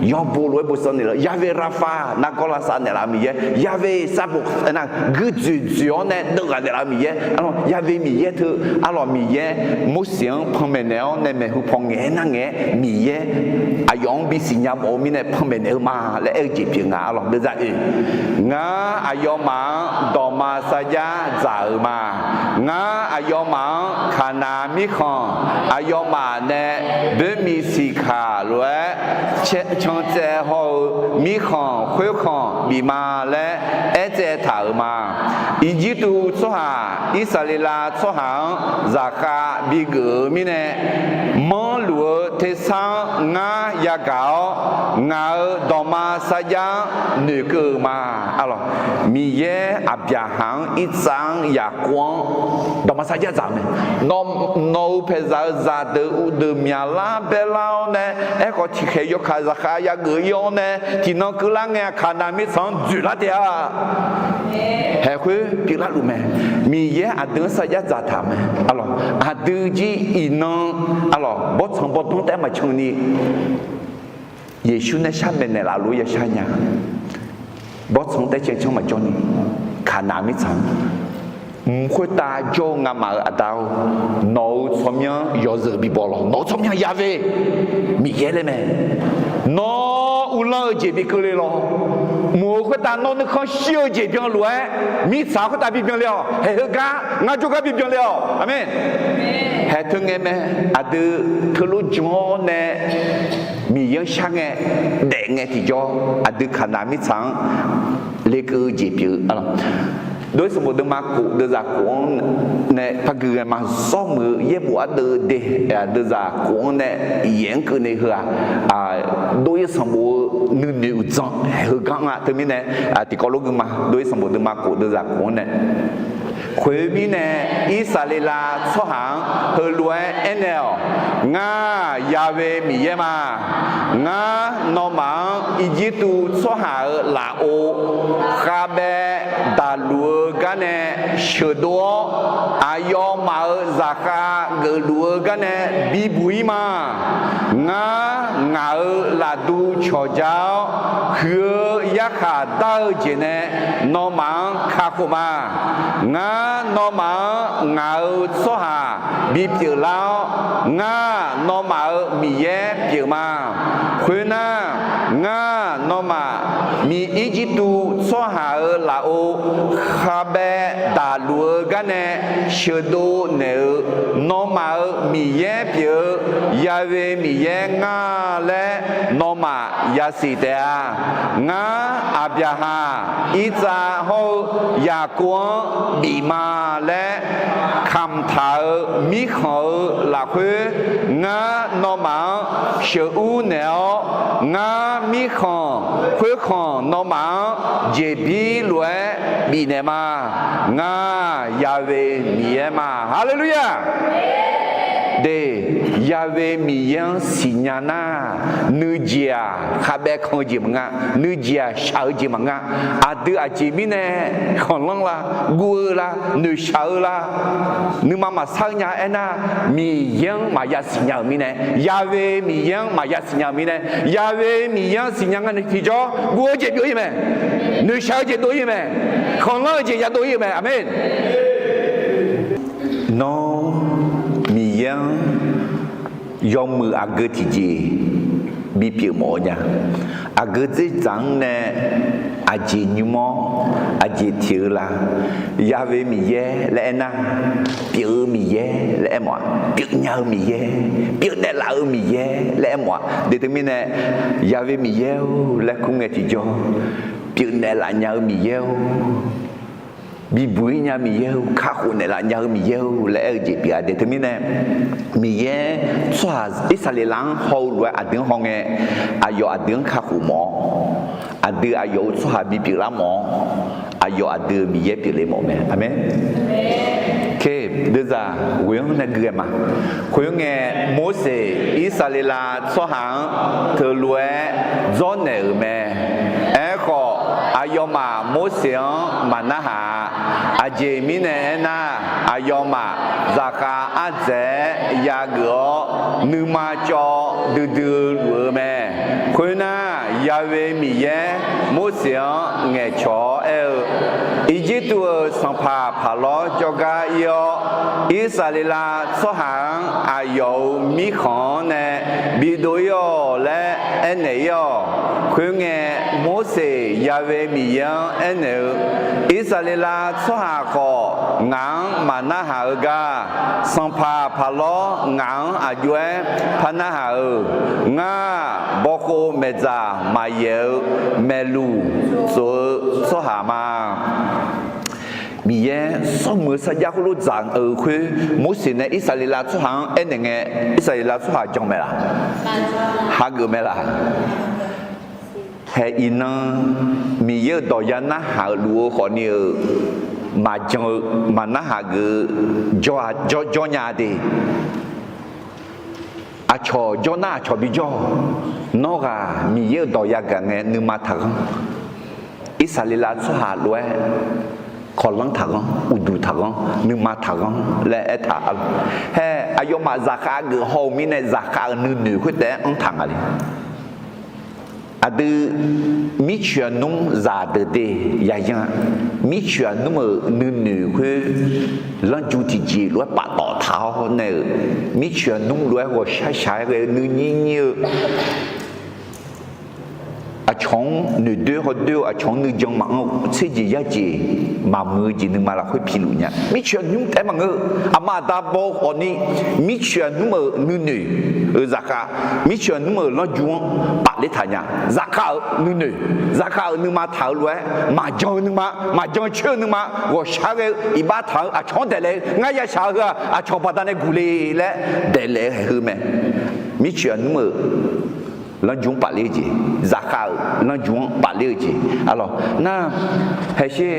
yawbo lof-aer bosav naeqlaf, Yahweh Rapha nargawr lavsav naeqlaf-eu Miqyaer, Yahweh Sabaoth, guirdzoeq dzoeq-awr nae deuvghaq naeqlaf-eu Miqyaer, arlawq, Yahweh Miqyaer teu, arlawq, Miqyaer Morseq-anr panmaeq naeq-awr nae maeqhu paw ngaeq-aer nar ngaeq-aer Miqyaer aqyawf-anr bisiq nya mawf-eu mirnae panmaeq naeq-eu ma laer aer-eu jeq pyeuf nga, arlawq, deuvzaq oe. Ngar aqyawfmaf-anr dawqma sarjax dzaq-euq ma. Ngar aqyawfmaf-anr Kaqnaq mirkhanq, aqyawfmaf nae boermiq siqkaq lof-aer cantsaev hawr-eu mirkhanq khoerkhanq bif ma laer aertsaev taq-euq ma. Irjirtuv tsawrhaq Irsaqleqlav tsawrhaq-anr zaqkhav bigeuf-eu mirnae, manrluf-eu tersar-anr ngar yagaq-awr, ngaq-euq dawqma sarjax-anr noeqkeuv-euq ma. Arlawq, Miqyaer Aqbyaqhaq-anr, Irtsav-anr, Yaqkov-anr dawqma sarjax dzaq-eu mae. Nawq-euq paeqzaq-eu zaqdeuq uqdeuq myaqlar baerlar-awr nae, aerkhawf tiqkhaeq yawkaq zaqkhav yageuf-ir-awr nae, tiqnan keuvlar ngae-a Kaqnaq mirtsanq-anr dzoeqlar taef-a. Haeq khoer pyeuflar luf mae. Miqyaer aqdui-anr sarjax dzaqtaq mae. Arlawq, aqdui jir iqnan, arlawq, bawrtsanq bawrdanr taef-aer maqcan ni Yeqsur nae shar maeqnaeq laf lof-aer yashar nya. Bawrtsanq taef-aer cancanr maqjawr ni, Kaqnaq mirtsanq-anr, mq khoertav jawr-eu ngamaf-euq Aqda-or, nawq-euq tsawrmyanr yawzeu bibaw lawq. Nawq-euq tsawrmyanr Yahweh Miqyaer laer mae. Nawr uvlanr-eu jeq bi keuvle lawq. Mq-euq khoertav nawr nuikhanr shir-eu jeq byanluf-aer, mirtsaq khoertav bibyan le-awq. Haeq heugar ngar jawrgar bibyan le-awq. Aqmeq. Haeq teu ngae mae. Aqdui teulof jan-awr nae Miqyaer-anr shar ngae, daef ngae tiqjawr aqdui Kaqnaq mirtsaq-anr lekeuv-eu jeq pyeuf-eu, arlawq. Dov-ir sanqbof deuvma kof deuvzaq kof-anr nae par gui ghae ma. Zawrmuiq-eu yaerbof ardeuv de, deuvzaq kof-anr nae yaef-anr keuvni heu-aq, dov-ir sanqbof-eu nuinoeq uqdzan heugar-anr-a. Teumirnae tiqkawv lof gui ma. Dov-ir sanqbof deuvma kof deuvzaq kof-anr nae, khoeq mirnae Irsaqleqlav tsawrhaq-anr heulof-aer aernaeq-awq, Ngar Ya'we Miqyaer ma. Ngar nawmaf-anr Irjirtuv tsawrhaq-euq lafov khavbaev daqluf-eu garnae sheuqdov-awr, aqyawfmaf-euq zaqkhav geufluf-eu garnae bibuq-ir ma. Ngar ngaq-euq lafdu cawqja-awr, huiq-eu yarkhaq dar-eu jeq nae nawmaf-anr kakhof ma. Ngar nawmaf-anr ngaq-euq tsawrhaq bipyeuf lar-awr, ngar nawmaf-euq Miqyaer pyeuf ma. Khoernar, ngar nawmaf Miqirjirtuv tsawrhaq-euq lafov khavbaev daqluf-eu garnae sheuqdov naeq-euq nawmaf-euq Miqyaer pyeuf-eu Ya'we Miqyaer ngar laer nawmaf yasiq taef-a. Ngar Aqbyaqhaq, Irtsav hawr-eu Yaqkov-anr bif ma laer kamq taq-euq mirkhanq-euq lafkhoer, ngar nawmaf-anr sheuqur naeq-awr, ngar mirkhanq khoerkhanq nawmaf-anr jeqbir lof-aer bifnaeq ma. Ngar Ya'we Miqyaer ma. Haleluya! De, Ya'we Miqyaer-anr siqnya nar, nuijeq-aq khavbaev kan-eu jeq maqnga, nuijeq-aq shaq-eu jeq maqnga. Aqdui aqjeq mirnae khanqlanr la, guv-eu la, noeqshaq-eu la, nuima maqsar-eu nya aernar, Miqyaer-anr maqya siqnya-euq mirnae, Ya'we Miqyaer-anr maqya siqnya-euq mirnae, Ya'we Miqyaer-anr siqnya ngar ni tiqjawr guv-eu jeq byov-ir mae, noeqshaq-eu jeq dov-ir mae, khanqlanr-eu jeq yadov-ir-eu mae. Aqmeq. Nawr Miqyaer-anr yawmuiq aqgeu tiqjeq bipyeuf mawf-eu nya. Aqgeu dzerdzaq-anr nae aqjeq nymr-awr aqjeq tiq-eu la? Ya'we Miqyaer laer aernar, pyeuf-eu Miqyaer laer aermawf-aq, pyeufnya-eu Miqyaer, pyeufnaeq laf-eu Miqyaer laer aermawf-aq, de teumirnae Ya'we Miqyaer-or laer kur ngae tiqjawr, pyeufnaeq laf nya-eu Miqyaer-or, bibuq-ir nya Miqyaer-or, kakhof naeqlaf nya-eu Miqyaer-or laer aer-eu jeq pyeuf-a de. Teumirnae Miqyaer tsawrhaq Irsaqleqlav-anr haw-eu lof-aer aqdui-anr hawngae, aqyawf aqdui-anr kakhof mawf-awr, aqdui aqyawf-euq tsawrhaq bipyeuf lar mawf-awr, aqyawf aqdui-euq Miqyaer pyeufle mawf mae. Aqmeq. Ke, deuvzaq ghoe-anr nae gui-aer ma. Khoerngae, Morseq Irsaqleqlav tsawrhaq-anr teulof-aer dzawrnaeq-euq mae. Aerkhawf, aqyawfmaf Morseq-anr maqnarhaq-a. Aqjeq mirnae aernar, aqyawfmaf zaqkhav ardzaeq-aer yageuf-awr, nuima cawv duidui luf-eu mae. Khoernar, Ya'we Miqyaer Morseq-anr ngaeqcawq-awr aer-eu, Irjirtuv-euq sanqpaq Paqlawr jawrgar ir-awr, Irsaqleqlav tsawrhaq-anr aqyawf-euq mirkhanq-anr nae bidov-ir-awq laer aernaeq-ir-awq. Khoerngae, Morseq Ya'we Miqyaer-anr aernaeq-eu, Irsaqleqlav tsawrhaq khawf ngaq-anr maqnarhaq-eu gar, sanqpaq Paqlawr ngaq-anr aqjox-aer par narhaq-euq. Ngar, bawkhov maeqdzaq maqyaef-eu maeqluq tsof-eu tsawrhaq ma. Miqyaer sawrmuiq-eu sarjax khoerlof dzaq-euq khoer, Morseq nae Irsaqleqlav tsawrhaq-anr aernaeq ngae, Irsaqleqlav tsawrhaq jan mae laq? Hageuf mae laq? Hae iqnan, Miqyaer-euq dawq ya narhaq-euq luf-eu khawfni-euq maqjan-eu, maqnarhaq geuf-eu jawr-a, jawr, jawr nya de. Aqcawq jawr nar aqcawq bijawr-awq. Nawr ghaq Miqyaer-euq dawq yagaq ngae nuima taqghanr. Irsaqleqlav tsawrhaq lof-aer kawqlanr taqghanr, uqduq taqghanr, nuima taqghanr laer aertaq-a. Hae aqyawfmaf zaqkhav geuf haw-euq mirnae zaqkhav-euq nuinoeq khoertaef-aer anrtaq nga le. Aqdui mircoeq aqnmr zaqdeuq de yayan-a. Mircoeq aqnmr-euq nuinoeq khoer lanrju tiqjeq lof-aer paftawf taq-awr nae-euq, mircoeq aqnmr lof-aer ghawqshaq shaq-aer ghae-eu nuinyir nyir-eu aq aqcawq-anr noeqdoer hawdoer-eu, aqcawq-anr nuijan maqanr-eu tserjeq yarjeq maqmuiq-eu jeq nuima lafkhoer piluf nya. Mircoeq aqnymr taef-aer maqngeur-eu, aqma aqda baw-eu khawfni, mircoeq aqnymr-euq nuinoeq-euq zaqkhav, mircoeq aqnymr-euq lanrju-anr pafler taq nya. Zaqkhav-euq nuinoeq, zaqkhav-euq nuima taq-eu lof-aer, maqjan-eu nuima, maqjan coer-eu nuima, ghawqshaq ghae-eu iqbax taq-eu aqcawq-anr daeqlaef-eu, ngar yashaq-eu heu-aq aqcawq baqdanae guq le laer daeqlaef-eu haeq heu mae. Mircoeq aqnymr-euq lanrju-anr pafler-eu jeq, zaqkhav-euq lanrju-anr pafler-eu jeq. Arlawq nar, haeqsher,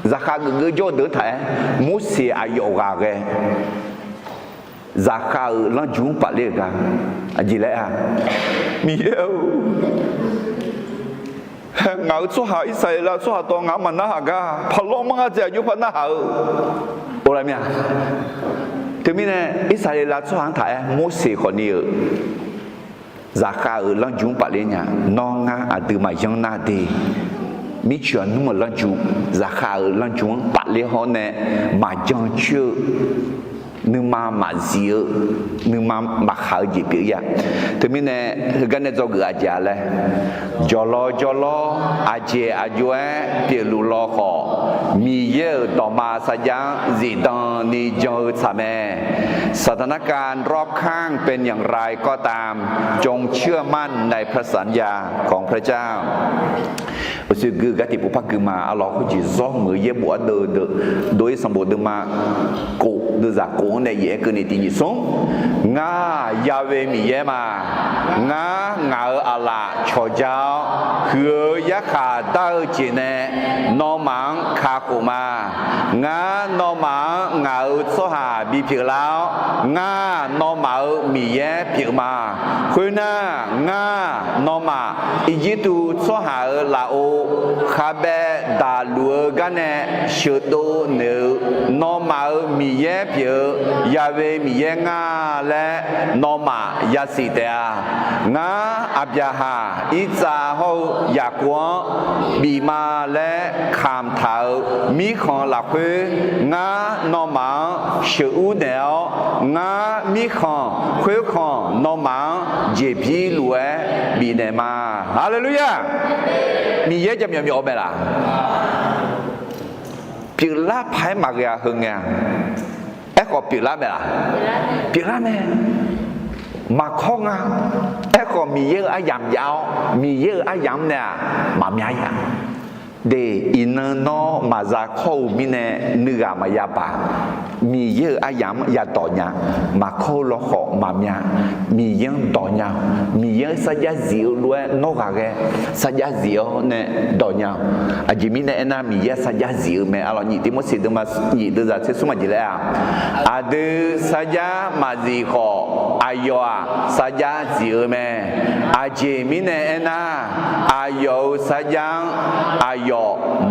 zaqkhav geufgeuf jawr-eu deuq-anr taq-aer, Morseq aqyawf ghaq ghae, zaqkhav-euq lanrju-anr pafler-euq gar, aqjeq laer-a, Miqyaer-or, ngaq-euq tsawrhaq Irsaqleqlav tsawrhaq tawv ngaq-anr maqnarhaq gar, paqlawr manr ngar dzaeq aqjox par narhaq-eu, or laer mir-a. Teumirnae Irsaqleqlav tsawrhaq-anr taq-aer Morseq khawfni-euq zaqkhav-euq lanrju-anr pafler nya. Nawr ngar aqduimaf yanr nar de, mircoeq aqnymr-euq lanrju, zaqkhav-euq lanrju-anr pafler hawr nae, maqjan coer-eu, nuima maqzif-eu, nuima maqkhaq-eu jeq pyeuf-ir-a. Teumirnae heugar nae dzawgeuf aqjeq-a laer, jawqlawr jawrlawr aqjeq aqjox-aer pyeufluf law khawf, Miqyaer-euq dawqma sarjax-anr zifdan ni jan-eu tsaq mae. สถานการณ์รอบข้างเป็นอย่างไรก็ตาม จงเชื่อมั่นในพระสัญญาของพระเจ้า Uqshoe gui-eu gar tiqpov par gui ma. Arlawq khoerjeq zawr muiq-eu yaerbof ardeuv deuv, dov-ir sanqbof deuvma kof deuvzaq kof-anr nae yaef-aer keuvni tiq nyiq smr. Ngar Ya'we Miqyaer ma. Ngar ngaq-euq aqlaf cawqja-awr, huiq-eu yarkhaq dar-eu jeq nae nawmaf-anr kakhof ma. Ngar nawmaf-anr ngaq-euq tsawrhaq bipyeuf lar-awr, ngar nawmaf-euq Miqyaer pyeuf ma. Khoernar, ngar nawmaf Irjirtuv tsawrhaq-euq lafov khabaev daqluf-eu gar nae sheuqdov noeq-eu nawmaf-euq Miqyaer pyeuf-eu Ya'we Miqyaer nga laer nawmaf yasiq taef-a. Ngar Aqbyaqhaq, Irtsav hawr-eu Yaqkov-anr bif ma laer kamq taq-euq mirkhanq lafkhoer, ngar nawmaf-anr sheuqur naeq-awr, ngar mirkhanq khoerkhanq nawmaf-anr jeqbir luf-aer bifnaeq ma. Haleluya! Miqyaer jaqmyawf myawf-eu mae laq? Pyeuflar paq-aer maqghae-a heu ngae-a? Aerkhawf pyeuflar mae laq? Pyeuflar mae. Maqkawr nga. Aerkhawf Miqyaer-euq aryamq jav-awr, Miqyaer-euq aryamq-anr nae-aq, maqmya-ir-a. De, iqnan nawr maqza kawr-eu mirnae nuighaq maqya baq. Miqyaer-euq aryamq-anr yadawq nya. Maqkawr-eu lawkhawf maqmya. Miqyaer-anr dawq nya-awq. Miqyaer-anr sarjax zif-eu lof-aer nawr ghaq ghae sarjax zif-awr nae dawq nya-awq. Aqjeq mirnae aernar, Miqyaer-anr sarjax zif-eu mae. Arlawq nyiq Tivmorseq deuvma nyiq deuvzaq tser smr aqjeq laer-aq, aqdui sarjax maqzif khawf, aqyawf-aq sarjax zif-eu mae. Aqjeq mirnae aernar, aqyawf-euq sarjax-anr aqyawf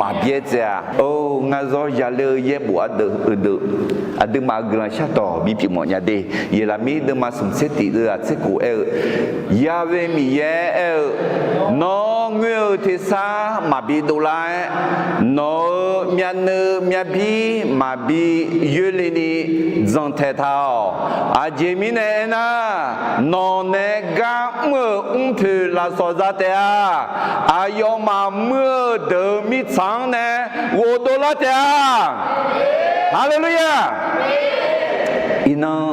maqbyaer tsaev-a. Or, ngar zawr yaler-eu yaerbof ardeuv heudeuv, aqduimaf-euq guiqlanq shardawq bipyeuf mawf nya de. Yeqlaqmir deuvma smq tser tiq deuvzaq tser khof aer-eu, Ya'we Miqyaer aer-eu, Nawr ngoer-eu tersar maqbi dovlar-aer, nawq-euq myavnuiv myavbir maqbi yoerle ni jantaeq taq-awq. Aqjeq mirnae aernar, nawq nae gar mr-euq mrpoeq lafsawq za taef-a. Aqyawfmaf muir-eu deuq-euq mirtsaq-anr nae ghofdov lar taef-a. Haleluya! Iqnan,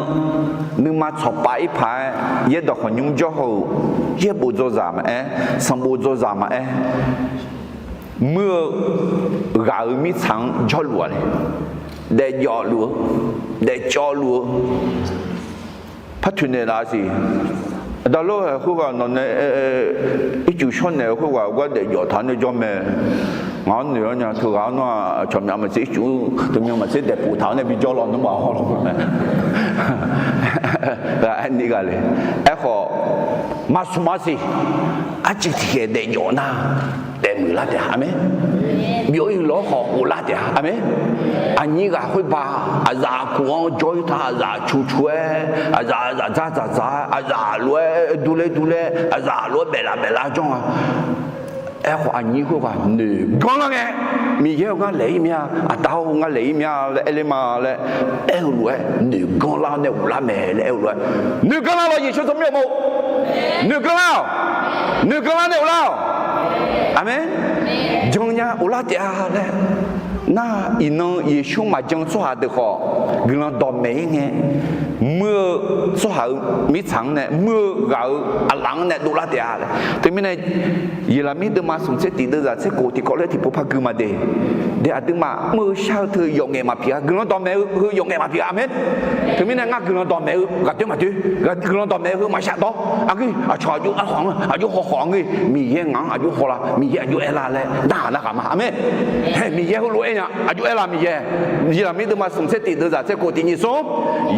nuima tsawqpav ir paq-aer, yaerdawq khawqnymr jawr haw-euq, yaerbof dzawzaq maqaer, sanqbof dzawzaq maqaer, muir-eu ghaq-euq mirtsaq-anr jawrluf-a le. Daefjawf luf-eu, daefcawv luf-eu, par toeqnaeq laf siq. Aqda lor-aer khoerghaq nawq nae ircuf shawr naeq-eu khoerghaq gar daefjawf taq-anr nae jawr mae. Ngaq-anr noeq-awr nya teughaq-anr nawr-aq, cawqmyaq maqtser ircuf, teumyan maqtser daefpuf taq-awr nae bijawr lawnmr baf hawr lawr mae. Aerni ghaq le. Aerkhawf, maqsmq maqsiq, arciv tiqkhaeq daefjawf nar, daefmuiq lar taef-a. Aqmeq. Byov-ir lawr khawf ghoflar taef-a. Aqmeq. Aqnyir ghaq khoerba, aqzaf kof-anr jawr-ir ta, aqzaf cu cu-aer, aqzaf dzar dzaq dzaq-aer, aqzaf lof-aer durler durler, aqzaf lof-aer baeflaf baeflar jawr nga. Aerkhawf aqnyir khoerghaq noeqganr lar ngae, Miqyaer-eu ngar laeq-ir mir-a, aqda-or ngar laeq-ir mir-a laer aer ler ma laer aer-eu lof-aer noeqganr lar nae ghoflar mae laer aer-eu lof-aer, noeqganr lar lawr Yeqsur tsawrmyanr-eu ma. Noeqganr lar-awq. Noeqganr lar nae ghoflar-awq. Aqmeq. Jan nya uvlar taef-a laer. Nar, iqnan Yeqsur maqjan-eu tsawrhaq deuq khawf, guiqlanq dawqmaeq-ir ngae, muir-eu tsawrhaq-euq mirtsaq-anr nae, muir-eu ghaq-euq aqlaf-anr nae dovlar taef-a laer. Teumirnae, Yeqlaqmir deuvma smq tser tiq deuvzaq tser khof tiqkawv laer tiqpov par gui ma de. De aqduimaf mr-eu shar-eu teu yawf ngaef maqpyeuf-a, guiqlanq dawqmaeq-eu heu yawf ngaef maqpyeuf-a. Aqmeq. Teumirnae ngar guiqlanq dawqmaeq-eu ghaqdoer maqdoer, guiqlanq dawqmaeq-eu heu maqshar dawr. Aqgeu aqcawq aqjox arhawq-anr aqjox hawkhawf-anr ghae, Miqyaer ngaq-anr aqjox hawlar, Miqyaer aqjox aerlar laer narhaq narhaq ma. Aqmeq. Hae, Miqyaer heulof-aer nya aqjox aerlar Miqyaer. Yeqlaqmir deuvma smq tser tiq deuvzaq tser khof tiq nyiq smr.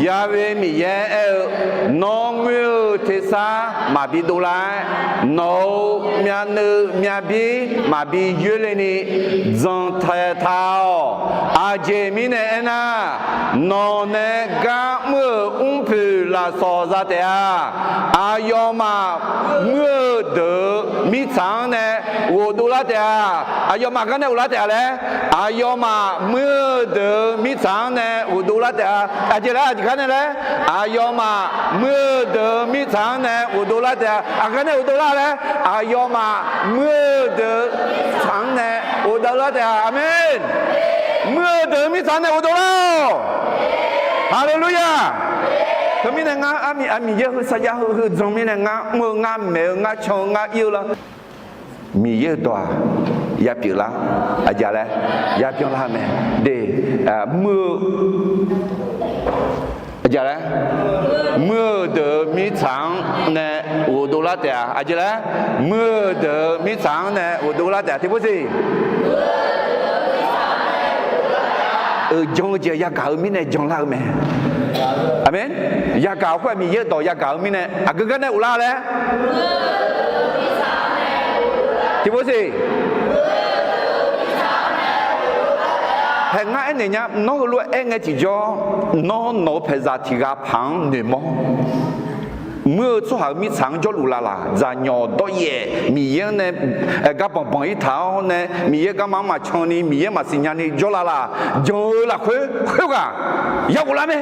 Ya'we Miqyaer aer-eu, nawr muir-eu tersar maqbi dovlar-aer, nawq-euq myavnuiv myavbir maqbi yoerle ni, jantaeq taq-awq. Aqjeq mirnae aernar, nawq nae gar mr-euq mrpoeq lafsawq za taef-a. Aqyawfmaf muir-eu deuq-euq mirtsaq-anr nae ghofdov lar taef-a. Aqyawfmaf gar nae ghoflar taef-a laer. Aqyawfmaf muir-eu deuq-euq mirtsaq-anr nae ghofdov lar taef-a. Aqjeq laer aqjeq gar nae laer. Aqyawfmaf muir-eu deuq-euq mirtsaq-anr nae ghofdov lar taef-a. Aqgar nae ghofdov lar laer. Aqyawfmaf muir-eu deuq-euq tsaq-anr nae ghofdov lar taef-a. Aqmeq. Muir-eu deuq-euq mirtsaq-anr nae ghofdov lar-awq. Haleluya. Teumirnae ngar armiq aqmiq yaer heu sarjax heu heu jan mirnae ngar mr-eu ngar maeq-eu ngar can-eu ngar ir-eu lar. Miqyaer-euq dawq-aq, yapyeuf lar, aqjeq laer, yabyan lar mae. De, muir-eu, aqjeq laer, muir-eu deuq-euq mirtsaq-anr nae ghofdov lar taef-a. Aqjeq laer, muir-eu deuq-euq mirtsaq-anr nae ghofdov lar taef-a. Tiqpov siq. Euq jan-eu jeq yagaq-eu mirnae janlar-eu mae. Aqmeq. Yagaq khoer-aq Miqyaer-euq dawq yagaq-eu mirnae aqgeu gar nae ghoflar laer. Tiqpov siq. Hae ngar aernaeq nya, nawr heulof-aer aer ngae tiqjawr, nawr nawq-eu paeqzaq tiq ghaq paq-anr noeqmawr. Muir-eu tsawrhaq-euq mirtsaq-anr jawrluf laf laq, dzaqnyawq dawryaef Miqyaer-anr nae gar banqbanq-ir taq-awr nae Miqyaer garma-anr maqcan ni Miqyaer maqsiq nya ni jawrlaf laq, jan-eu lafkhoer khoerghaq ya ghoflar mae,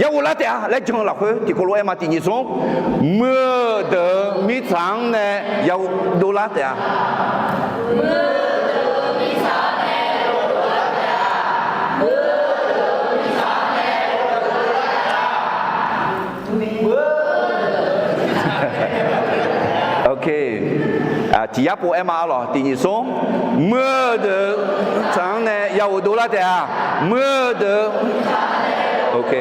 ya ghoflar taef-a laer jan-eu lafkhoer tiqkawv lof-aer ma tiqnyiq smr. Muir-eu deuq-euq mirtsaq-anr nae ya ghofdov lar taef-a. Ok. Tiq yar pov-aer ma arlawq, tiqnyiq smr. Muir-eu deuq-euq tsaq-anr nae ya ghofdov lar taef-a. Muir-eu deuq-euq, ok,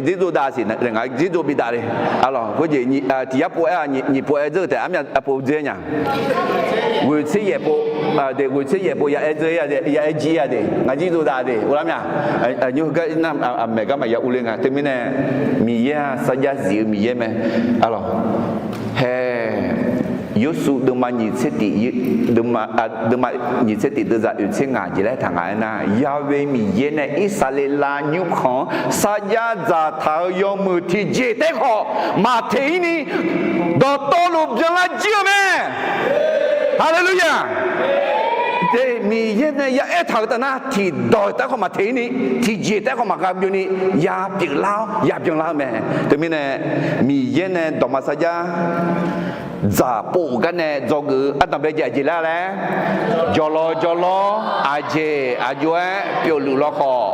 dzerdzov dav siq, ngaq dzerdzov bi dav le. Arlawq, khoerjeq tiq yar pov-aer-a, nyiq pov-aer dzeur-eu taef, armyav pov dzer nya. Ghoeqtser yaef pov, ghoeqtser yaef pov ya-aer dzeur-ir-a de, ya-aer jir-a de, ngaq dzerdzov dav de, uvlar mya. Nymr heugar nar, maeq gar maqya urler nga. Teumirnae Miqyaer-aq sarjax zif-eu Miqyaer mae. Arlawq, hae, Yawrsuv deuvma nyiq tser tiq, deuvma nyiq tser tiq deuvzaq oeq tser ngaq jeq laer taq ngaq aernar, Ya'we Miqyaer nae Irsaqleqlav nymrkhanq-anr sarjax dzaqtaq-euq yawmuiq tiqjeq taef khawf maqteq-ir ni, dawqtawvluf byanlar jir-eu mae. Haleluya! Miqyaer nae ya aertaq-euq taf nar, tiqdawq taef khawf maqteq-ir ni, tiqjeq taef khawf maqghae byov ni, ya pyeuflar-awr ya byanlar-eu mae. Teumirnae Miqyaer nae dawqma sarjax dzaqpov-euq gar nae dzawgeuf-eu ardanq bae jeq aqjeq laer laer, jawrlawr jawrlawr aqjeq aqjox-aer pyeufluf lawkhawf,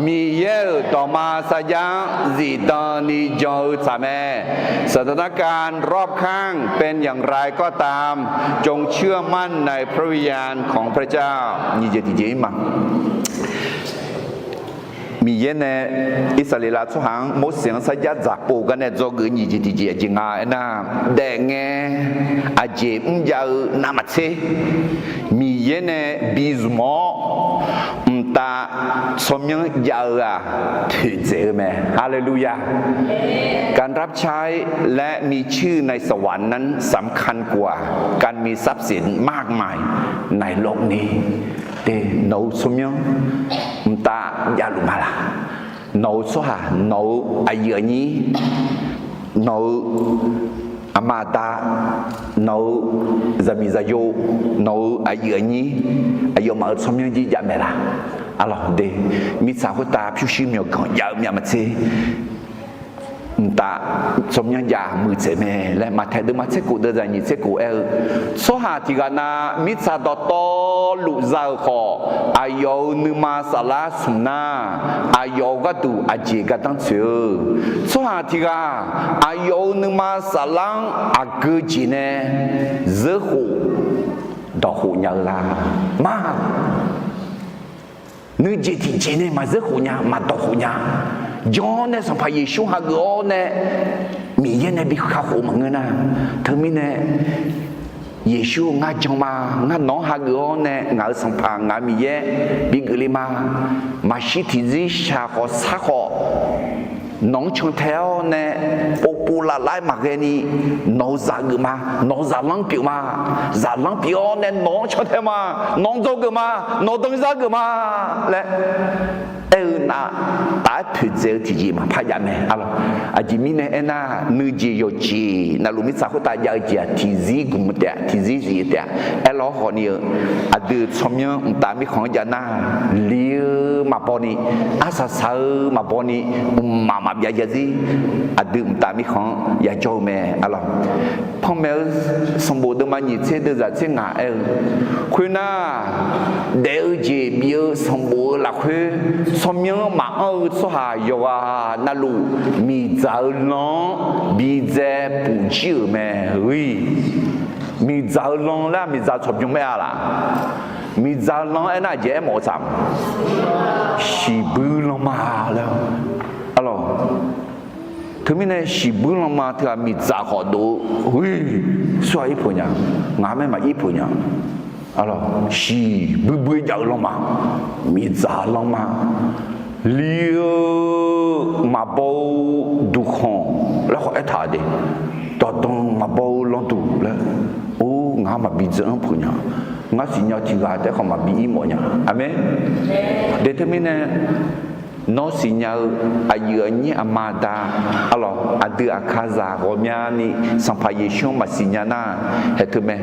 Miqyaer-euq dawqma sarjax-anr zifdan ni jan-eu tsaq mae. สถานการณ์รอบข้างเป็นอย่างไรก็ตาม จงเชื่อมั่นในพระวิญญาณของพระเจ้า nyiq jeq tiqjeq-ir ma. Miqyaer nae Irsaqleqlav tsawrhaq-anr Morseq-anr sarjax dzaqpov gar nae dzawgeuf nyiq jeq tiqjeq aqjeq nga aernar, daefngae aqjeq mrjav-eu navmaqtser Miqyaer nae bizmq-awr mqtav tsawrmyanr jav-eu-aq toeqdzaeq-eu mae. Haleluya! การรับใช้และมีชื่อในสวรรค์นั้นสำคัญกว่าการมีทรัพย์สินมากมายในโลกนี้ Te, nawq-euq tsawrmyanr mqtav javluf ma laq? Nawq-euq tsawrhaq, nawq-euq aqyuif aqnyir, nawq-euq aqma aqda, nawq-euq zaqmiq zaqyo, nawq-euq aqyuif aqnyir, aqyawfmaf-euq tsawrmyanr jir jav mae laq? Arlawq de, mirtsaq khoertav pyurshuir myawqganq jav-eu myavmaqtser mqtav tsawrmyanr jav muiqtsaeq mae laer Maqtaeq deuvma tser kof deuvzaq nyiq tser kof aer-eu, tsawrhaq tiq ghaq na mirtsaq dawqtawvluf za-euq khawf, aqyawf-euq nuima saflar smq nar, aqyawf-euq gharduq aqjeq gardanr tsoeq-eu. Tsawrhaq tiq ghaq aqyawf-euq nuima saflar-anr aqgeu jeq nae zeurkhof dawqkhof nya-eu la? Ma, nuijeq tiqjeq nae maqzeurkhof nya, maqdawqkhof nya. Jawr nae Sanqpaq Yeqsur hageuf-awr nae Miqyaer nae bi kakhof maqngeur nar, teumirnae Yeqsur-eu, ngar jan ma, ngar nawq-anr hageuf-awr nae ngaq-euq Sanqpaq, ngaq-euq Miqyaer bigeuf le ma. Maqshir tiqzir shaq khawf sar khawf, nawq-anr cantae-awr nae povpov lavlav-aer maqghae ni, nawq-euq zaq geuf ma, nawq-euq zaqlanr pyeuf ma, zaqlanr pyeuf-awr nae nawq-anr cantae ma, nawq-anr dzawgeuf ma, nawq-euq danzar geuf ma laer aer-eu nav, taf-aer poeqdzaeq-eu tiqjeq maqpar jav mae. Arlawq, aqjeq mirnae aernar, nuijeq yawqjeq navluf mirtsaq khoertav jav-eu jeq-aq, tiqzir gmq taef-a, tiqzir zif-eu taef-a. Aerlawr khawfni-eu, aqdui tsawrmyanr mqtav mirkhanq-anr jav nar, li-eu maqbaw ni, arsaq saq-eu maqbaw ni, mqmaq maqbyav jav zir, aqdui mqtav mirkhanq-anr yajawr-eu mae. Arlawq, panmaeq-eu sanqbof deuvma nyiq tser deuvzaq tser ngaq aer-eu, khoernar, daef-eu jeq bif-eu sanqbof-eu lafkhoer tsawrmyanr maqanr-eu tsawrhaq yawqghaq navluf miqdzaq-eu lan-anr bidzae pufjir-euq mae. Miqdzaq-eu lan laer, miqdzaq tsawqbyan mae-a laq? Miqdzaq-eu lan-anr aernar, aqjeq aermawf-eu tsaq, shiqbuir lanma laer. Arlawq, teumirnae shiqbuir lanma teughaq miqdzaq khawf dov-eu, hoi, tsawrhaq ir peuq nya, ngaq-anr maer maqir peuq nya. Arlawq, shiqbuir buir jav-eu lanma, miqdzaq lanma, li-eu maqbaw-eu duqkhanq laer khawf aertaq de, dawqdanq maqbaw-eu landuq laer, or, ngaq-anr maqbi dzeur-anr peuq nya, ngar siqnya-eu tiq ghaq taef-aer khawf maqbi ir mawf nya. Aqmeq. De teumirnae, nawr siqnya-eu aqyuif aqnyir aqma aqda, arlawq, aqdui aqkazaq ghawqmyani Sanqpaq Yeqsur-anr maqsiq nya nar, haeq teu mae.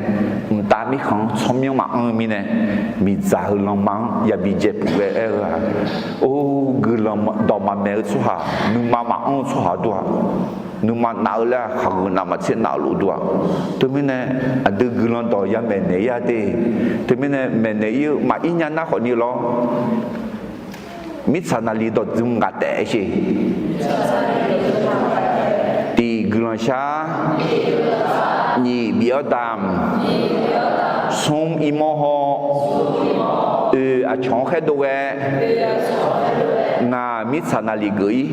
Mqtav mirkhanq-anr tsawrmyanr maqanr-eu mirnae, miqdzaq-eu lanma-anr yabi dzae puf ghae aer-eu-aq, or, guiqlanq dawq maqmaeq-eu tsawrhaq, nuima maqanr-eu tsawrhaq dur-aq, nuima nav-eu laer-aq, khaqgeuq navmaqtser nav-eu lof dur-aq. Teumirnae, aqdui guiqlanq dawq yamaeq naeq ir-a de. Teumirnae maeqnaeq ir-eu maqir nya nar khawfni lawr. Mirtsaq naqliq dawqdzm ngaq taef-aer sher. Tiq, guiqlanq shar. Nyiq, bif-awr damq. Smr, irmawr haw. Oe, aqcawq-anr khaerdov ghae. Ngaq mirtsaq naqliq geuf-ir.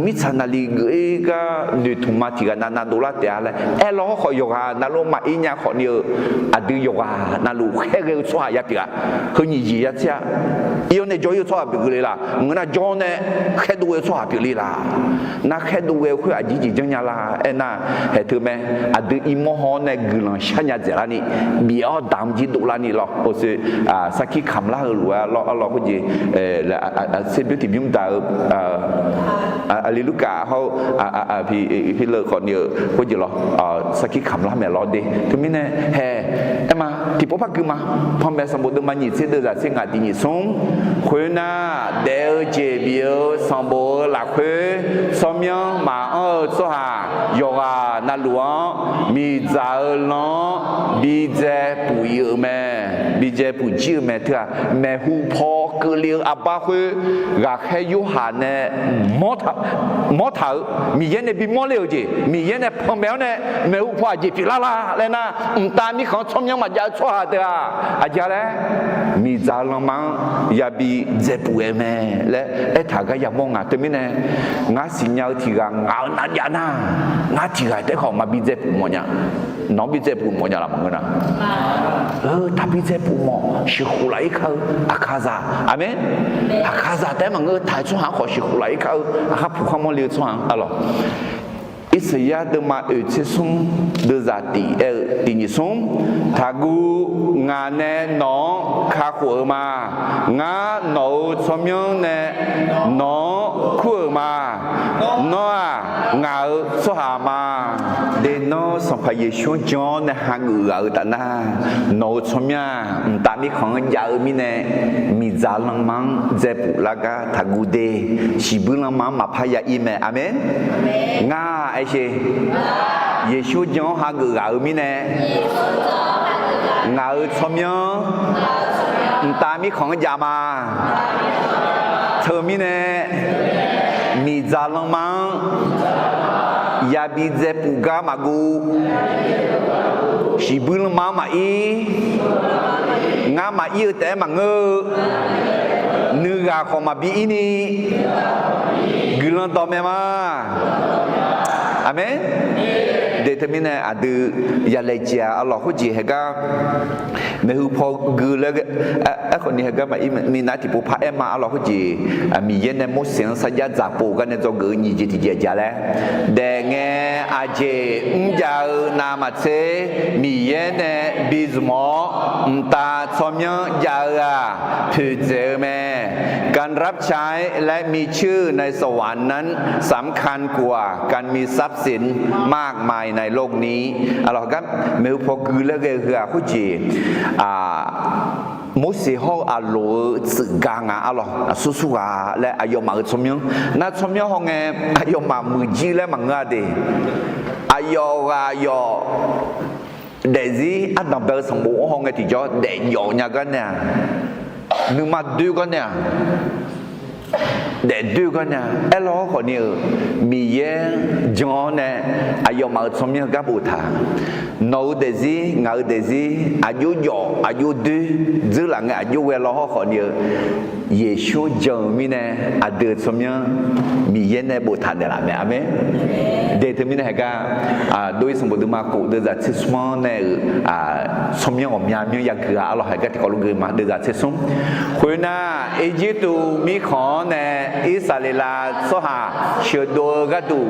Mirtsaq naqliq geuf-ir gar noeqtmq ma tiq ghaq navnav dovlar taef-a laer aerlawr khawf, yawqghaq navluf maqir nya khawfni-eu, aqdui yawqghaq navluf khaerghae-eu tsawrhaq ya pyeuf-a. Heu nyiq jeq ya tser-a. Ir-awr nae jawr-ir-eu tsawrhaq pyeuf keuvle laq? Ngeur nar jawr nae khaerdov ghae-eu tsawrhaq pyeufle laq? Nar khaerdov ghae-eu khoer aqjeq jeq janrnya la? Aernar, haeq teu mae. Aqdui irmawr haw-awr nae guiqlanq sharnya dzaeqlarni, bif-awr damq jir dovlarni lawr. Oe, sarkir kamqlar-eu lof-aer lawr, arlawr khoerjeq, tserbymr tiqbymr daq-eu, aqli Lurkaf hawr-eu, pi, pileu khawfni-eu khoerjeq lawr, sarkir kamqlar maeq lawr de. Teumirnae haeq, aerma, tiqpov par gui ma. Panmaeq sanqbof deuvma nyiq tser deuvzaq tser ngaq tiq nyiq smr. Khoernar, daef-eu jeq bif-eu sanqbof-eu lafkhoer tsawrmyanr maqanr-eu tsawrhaq yawqghaq navluf-anr miqdzaq-eu lan-anr bidzae puf ir-euq mae. Bidzae puf jir-euq mae. Teu-aq, maeqhu paw keuvle-eu arbar khoer ghaqkhaer Yorhaq nae mawr taq-euq, Miqyaer nae bimawr le-euq jeq, Miqyaer nae panmaeq-awr nae maeqhu paw aqjeq pyeuflar la laer nar, mqtav mirkhanq-anr tsawrmyanr maqjav-eu tsawrhaq teu-aq, aqjeq laer, miqdzaq-eu lanma-anr yabi dzae puf-eu mae laer aertaq gar yamawr nga. Teumirnae, ngar siqnya-eu tiq ghaq ngaq-euq navjav nar, ngar tiq ghaq taef-aer khawf maqbi dzae puf mawf nya. Nawq-anr bi dzae puf mawf nya laf maqngeur nar? Taqbi dzae puf mawf. Sheuqkhof laf-ir kar-eu aqkazaq. Aqmeq. Aqkazaq taef-aer maqngeur, taq-eu tsawrhaq-anr khawf sheuqkhof laf-ir kar-eu aqkhar puq khar mawrle-eu tsawrhaq-anr, arlawq. Irsaqyar deuvma oeq tser smr deuvzaq tiq aer-eu tiq nyiq smr, taqguv, ngaq nae nawq-anr kakhof-eu ma. Ngar nawq-euq tsawrmyanr nae nawq-anr kur-euq ma. Nawr-aq, ngaq-euq tsawrhaq ma. Deq nawr Sanqpaq Yeqsur jan-awr nae hageuf ghaq-eu taf nar, nawq-euq tsawrmyanr-aq, mqtav mirkhanq-anr jav-eu mirnae, miqdzaq lanma-anr dzae puf lar gar taqguv de. Shiqbuir lanma-anr maqpar ya ir mae. Aqmeq. Ngar aer sher. Yeqsur jan-awr hageuf ghaq-eu mirnae, ngaq-euq tsawrmyanr mqtav mirkhanq-anr jav ma. Teumirnae, miqdzaq lanma-anr yabi dzae puf gar maqguv. Shiqbuir lanma-anr maqir. Ngar maqir-eu taef-aer maqngeur-eu, nuighaq khawf maqbi ir ni guiqlanq dawqmaeq ma. Aqmeq. Deq teumirnae aqdui yalaejae-a arlawq khoerjeq haegar, maeqhu paw gui laer, aerkhawf ni haegar maqir minav tiqpov par aer ma arlawq khoerjeq, Miqyaer nae Morseq-anr sarjax dzaqpov gar nae dzawgeuf-eu nyiq jeq tiqjeq aqjeq laer, daefngae aqjeq mrjav-eu navmaqtser Miqyaer nae bizmq-awr, mqtav tsawrmyanr jav-eu-aq, poeqdzaeq-eu mae. การรับใช้ และมีชื่อในสวรรค์นั้นสำคัญกว่าการมีทรัพย์สินมากมายในโลกนี้ Arlawq, haegar maeqhu paw gui laer ghae-eu heu-aq khoerjeq, Morseq hawr-eu Aqloq-euq tsuif ga nga arlawq, aqsur sur ghaq laer aqyawfmaf-euq tsawrmyanr. Nar tsawrmyanr hawngae, aqyawfmaf muiqjir laer maqngeur-a de. Aqyawf ghaq yawf daefzir ardanq bae-eu sanqbof-anr hawngae tiqjawr daefjawf nya gar nae-aq, nuima doer gar nae-aq, daefdoer gar nae-aq, aerlawr khawf ni-euq Miqyaer jan-awr nae aqyawfmaf-euq tsawrmyanr-eu gar boftaq. Nawq-euq daefzir, ngaq-euq daefzir, aqjox jawf aqjox doer dzeurlaf ngae aqjox ghae lawr hawr khawf ni-eu, Yeqsur jan-euq mirnae aqdui-euq tsawrmyanr Miqyaer nae boftaq naeqlaf mae. Aqmeq. Deq teumirnae haegar, dov-ir sanqbof deuvma khof deuvzaq tser smr-anr nae-euq tsawrmyanr ghawqmya myanr yaguiq-a arlawq, haegar tiqkawv lof gui ma. Deuvzaq tser smr. Khoernar, Irjirtuv mirkhanq-anr nae Irsaqleqlav tsawrhaq sheuqdov-eu gharduq,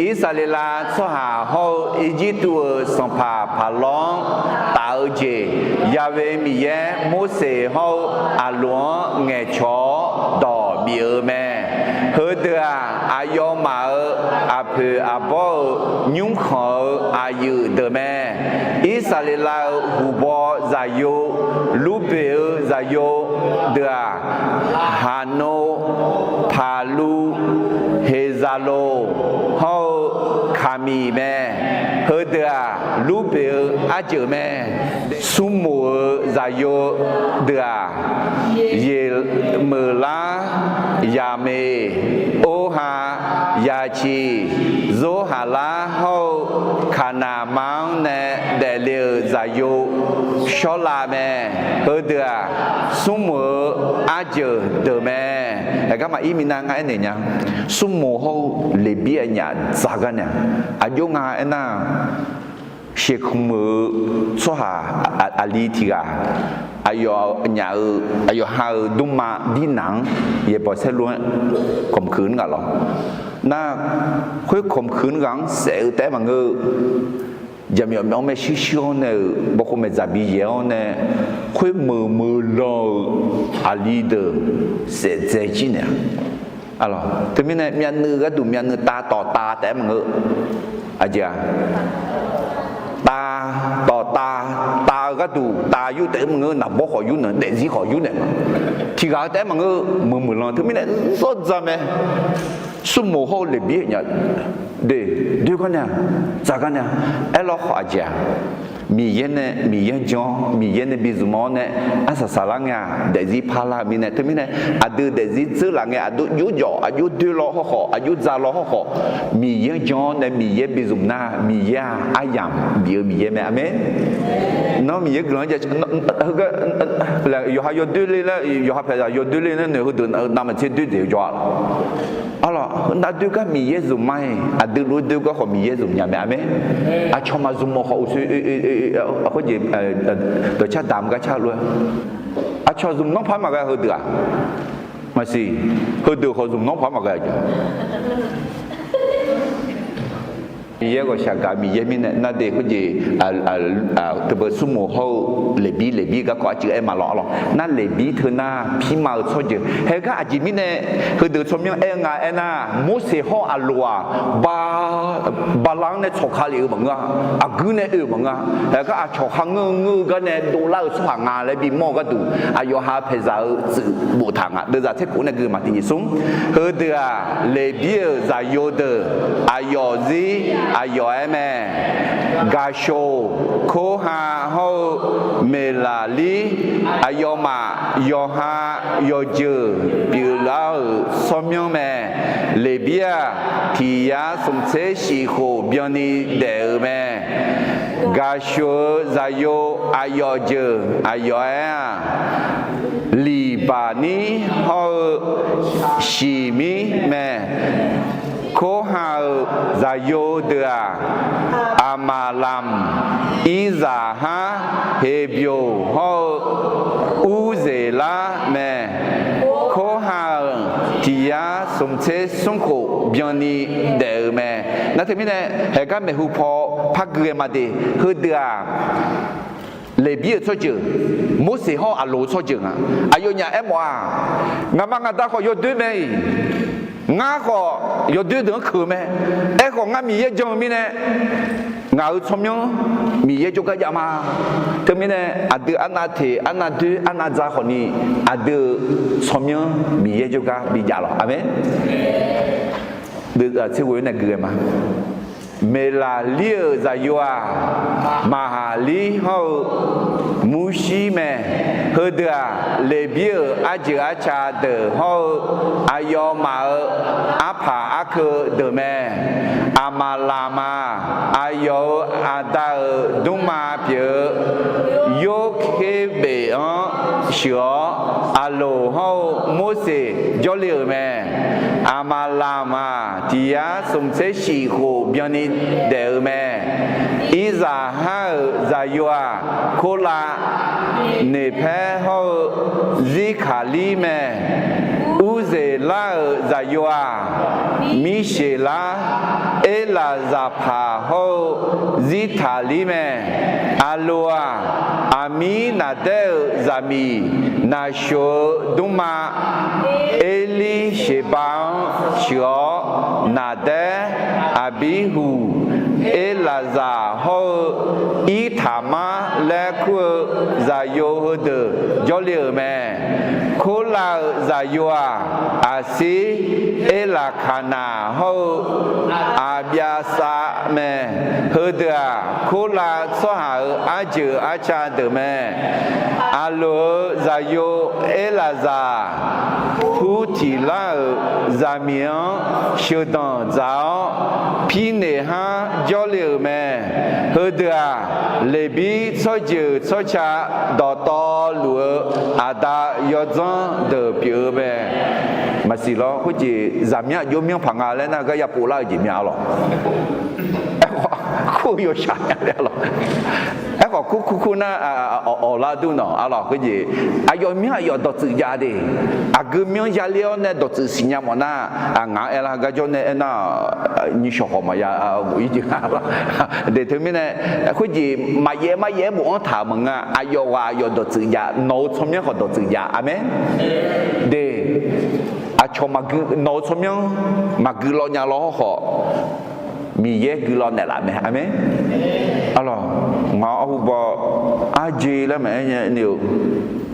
Irsaqleqlav tsawrhaq hawr-eu Irjirtuv-euq sanqpaq Paqlawr-anr taf-eu jeq, Ya'we Miqyaer Morseq hawr-eu Aqloq-anr ngaeqcawq-awr dawq bif-eu mae. Heudeuq-aq, aqyawfmaf-euq aqpoeq aqbawr-euq nymrkhanq-eu aqyuif deuq mae. Irsaqleqlav-euq huqbaw zaqyo, Lurbeq-eu zaqyo deuq-aq, Haqnov, Paqluv, Heqzaqloq hawr-eu Kaqmiq mae. Heudeuq-aq, Lurbeq-eu arjeuq mae. Smrmuq-euq zaqyo deuq-aq, Yeqmeuqlar, Yaqmeq, Orha, Yaqciq, Zorhaqlar hawr-eu Kaqnaq ma-anr nae daefle-euq zaqyo Shawrlav mae. Heudeuq-aq, smrmuq-eu arjeuq deuq mae. Aqgar maqir minav ngar aernaeq nya. Smrmuq hawr-eu Leqbir aqnyaf dzaq gar nae-aq, aqjox nga aernar, Sheqkmq-euq tsawrhaq aqli tiq ghaq, aqyawfnyaf-euq, aqyawf ha-euq dmrma Dirnaq-anr yaeqbawq saerlu-aer kawqmq kuiq nmr ghaq lawr. Nar, khoer kawqmq kuiq nmr ghaq-anr saef-eu taef-aer maqngeur-eu, jaqmyawf myawf-anr maershuir shuir-awr nae-euq bawkhov maeqdzaq bi yaeq-awr nae, khoer meuq meuq lan-euq aqli deuq saef dzae jir naeq-a. Teumirnae myavnuiv gharduq myavnuiv tav tawq tav taef-aer maqngeur. Aqjeq-aq, tav tawq tav, tav-eu gharduq tav yur taef-aer maqngeur. Naqbawr khawf yur naeq, daefzir khawf yur naeq ma. Tiq ghaq-eu taef-aer maqngeur, meuq meuq lan. Teumirnae zawr dza mae. Smrmuq hawr-eu Leqbir aqnyaf de, doer gar nae-aq, dzaq gar nae-aq, aerlawr khawf aqjeq-aq, Miqyaer nae, Miqyaer jan-awr, Miqyaer nae bi zmq-awr nae arsaq saqlar ngae-aq, daefzir parlar-eu mirnae. Teumirnae aqdui daefzir dzeurlaf ngae, aqdui jov jawf, aqjox doer lawr hawr khawf, aqjox dza lawr hawr khawf, Miqyaer jan-awr nae Miqyaer bi zmq nar, Miqyaer-aq aryamq bif-eu Miqyaer mae. Aqmeq. Nawr Miqyaer guiqlanq-anr ja, heugar, yawqha yawdoer ler laer, yawqha paeqzaq yawdoer ler laer noeq heudeuq navmaqtser doer dzaeq-eu jawr-a. Arlawq, heu nav doer gar Miqyaer zmq ma-iq, aqdui lof-aer doer gar khawf Miqyaer zmq nya mae. Aqmeq. Aqcawq maqzmq-awq khawf uqshoe, khoerjeq, dawqcar damq gar car lof-aer, aqcawq zmq nanrpaq maqghae heudeuq-aq, maqsiq, heudeuq khawf zmq nanrpaq maqghae-aq jeq. Miqyaer ghawqshaq gaq Miqyaer mirnae nar de khoerjeq, teubeu smrmuiq hawr-eu Leqbir, Leqbir garkawv arcuiv aer ma lawr arlawq. Nar Leqbir teu nar pirma-eu tsawrjeuq. Haegar aqjeq mirnae heudeuq tsawrmyanr aer-eu nga aernar, Morseq hawr Aqloq-aq, ba, bala-anr nae tsawq ka lef-eu maqngeur-a, aqguir nae oe-euq maqngeur-a. Haegar aqcawq kharngeur-eu ngeur-eu gar nae dovlar-eu tsawrhaq nga laer bimawr-eu gharduq, aqyawf ha paeqzaq-eu tsuif boftaq nga. Deuvzaq tser khof nae gui ma tiqnyiq smr. Heudeuq-aq, Leqbir-euq zaqyo deuq, aqyawfzir aqyawf-aer mae. Gaqshoq, Korha hawr-eu Meqlaqlir, aqyawfmaf yawqha yawqjeuq pyeuflar-euq tsawrmyanr mae. Leqbir-aq, tiq yar smq tser shif khof byanni daef-euq mae. Gaqshoq-euq zaqyo aqyawf jeuq aqyawf-aer-aq, Liqbaqnir hawr-eu Shiqmir mae. Korha-euq zaqyo deuq-aq, Aqmaqlamq, Irzaqhar, Heqbyoq hawr-eu Urzeqlar mae. Korha-euq tiq yar smq tser smr khof byanni daef-euq mae. Nar teumirnae, haegar maeqhu paw par gui ghae ma de. Heudeuq-aq, Leqbir-euq tsawrjeuq, Morseq hawr Aqloq-eu tsawrjeuq nga. Aqyawfnyaf aermawf-aq, ngaqma ngaqda khawf yawdoer mae-iq, ngar khawf yawdoer deuq-anr keuq mae. Aerkhawf, ngar Miqyaer jan-eu mirnae, ngaq-euq tsawrmyanr Miqyaer jawrgar jav ma. Teumirnae, aqdui arnav teq, arnav doer, arnav dza khawfni, aqdui-euq tsawrmyanr Miqyaer jawrgar bijav lawq. Aqmeq. Tser ghoe nae gui ghae ma. Meqlaqlir-euq zaqyo-aq, Maqhaqlir hawr-eu Murshir mae. Heudeuq-aq, Leqbir-euq arjeuq arca deuq hawr-eu aqyawfmaf-euq arpaq arkeu deuq mae. Aqmaqlamq-aq, aqyawf-euq aqda-euq dmrma pyeuf-eu Yorkherbef-anr sheuq-awr, Aqloq hawr-eu Morseq jawrle-euq mae. Aqmaqlamq-aq, tiq yar smq tser shif khof byanni daef-eu mae. Irzaqhar-euq zaqyo-aq, Korlav, Neqpaer hawr-eu Zirkaqlir mae. Urzeqlar-euq zaqyo-aq, Mirseqlar, Erlaqzaqpaq hawr-eu Zirtaqlir mae. Aqloq-aq, Aqmirnaqdaer-euq zaqmiq Naqshoq-eu dmrma Erlirsheqbav-anr sheuq-awr, Naqdaer, Aqbirhuq, Erlaqzaq hawr-eu Irtaqmar laer kur-eu zaqyo heudeuq jawrle-euq mae. Korlav-euq zaqyo-aq, Aqsir, Erlaqkaqnaq hawr-eu Aqbyavsav mae. Heudeuq-aq, Korlav tsawrhaq-euq arjeuq arca deuq mae. Aqloq-euq zaqyo Erlaqzaq, Hurtiqlar-euq zaqmiq-anr sheuqdanq dzaq-awr, Pirneqhar jawrle-euq mae. Heudeuq-aq, Leqbir tsawrjeuq tsawrca dawqtawvluf-eu aqda yawdzanr deuq pyeuf-eu mae. Maqsiq lawr, khoerjeq zaqmyanr aqjox myanr paq nga laer nar, gar yapov lar-eu jeq myav-a lawq. Aerkhawf, kur-eu yawshaq nya laer-a lawq. Aerkhawf, kur kur kur nar, awq lar dur nawq-a lawq. Khoerjeq aqyawf myanr aqyawf dawqtsuif jav de. Aqgeu myanr yaler-awr nae dawqtsuif siqnya mawf nar, ngaq-anr aerlar garjawr nae aernar, nyishawq khawf maqya bof-ir jeq nga lawq. De teumirnae, khoerjeq maqyaef maryaef-aer bofanr taq-euq maqngeur-a. Aqyawf ghaq aqyawf dawqtsuif jav, nawq-euq tsawrmyanr khawf dawqtsuif jav. Aqmeq. De, aqcawq maqgui, nawq-euq tsawrmyanr maqgui law nya law hawrkhawf, Miqyaer guilaw naeqlaf mae. Aqmeq. Arlawq, ngaq-anr arhu baw, arjeq laer maqaer nya ni-eu,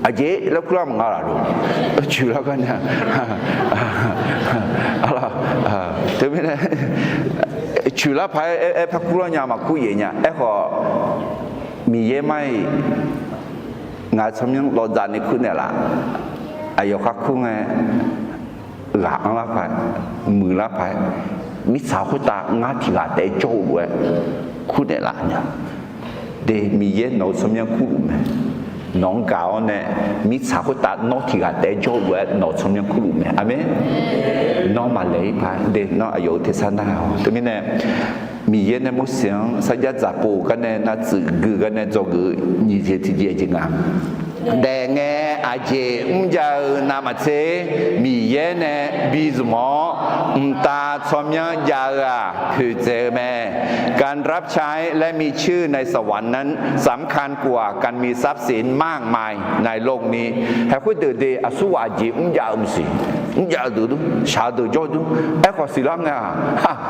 aqjeq laer kurlar maqnga laf lo. Coeqlar gar nya. Arlawq, teumirnae, coeqlar paq-aer aer par kurlar nya maqkur yaef nya. Aerkhawf, Miqyaer mar-iq ngaq-euq tsawrmyanr lawvdzaq ni kur naeqlaf. Aqyawf khar kur ngae, ghaq anrlar paq-aer, muiqlar paq-aer, mirtsaq khoertav ngar tiq ghaq taef-aer jawr-eu lof-aer kur naeqlaf nya. De, Miqyaer nawq-euq tsawrmyanr kurluf mae. Nawq-anr gaq-awr nae, mirtsaq khoertav nawr tiq ghaq taef-aer jawr-eu lof-aer nawq-euq tsawrmyanr kurluf mae. Aqmeq. Nawr maqlaeq-ir paq-aer de, nawr aqyawf-euq tersar nar-awq. Teumirnae, Miqyaer nae Morseq-anr sarjax dzaqpov gar nae nar tsuif gui gar nae dzawgeuf-eu nyiq jeq tiqjeq jeq nga. Daefngae aqjeq mrjav-eu navmaqtser Miqyaer nae bi zmq-awr, mqtav tsawrmyanr jav-eu-aq poeqdzaeq-eu mae. การรับใช้และมีชื่อในสวรรค์นั้นสำคัญกว่าการมีทรัพย์สินมากมายในโลกนี้ Haeq khoerdeuq de aqsurghaq aqjeq mrjav-eu maqsiq, mrjav-eu deuq dur, shaq-eu deuq jawr dur. Aerkhawf siqlar ngae-aq,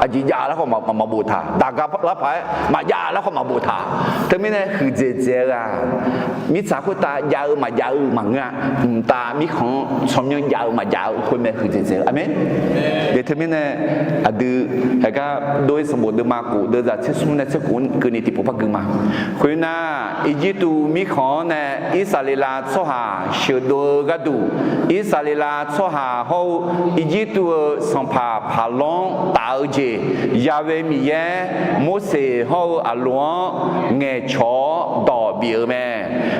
aqjeq jav larkhawf maqboftaq, daqga larpaq-aer maqjav larkhawf maqboftaq. Teumirnae huiqdzaeq dzaeq-eu-aq, mirtsaq khoertav jav-eu maqjav-eu maqngeur-a. Mqtav mirkhanq-anr tsawrmyanr jav-eu maqjav-eu khoer mae huiqdzaeq dzaeq-eu. Aqmeq. Teumirnae aqdui haeqgar dov-ir sanqbof deuvma khof deuvzaq tser smr nae tser khof keuvni tiqpov par gui ma. Khoernar, Irjirtuv mirkhanq-anr nae Irsaqleqlav tsawrhaq sheuqdov-eu gharduq, Irsaqleqlav tsawrhaq hawr-eu Irjirtuv-euq sanqpaq Paqlawr-anr taf-eu jeq, Ya'we Miqyaer Morseq hawr-eu Aqloq-anr ngaeqcawq-awr dawq bif-euq mae.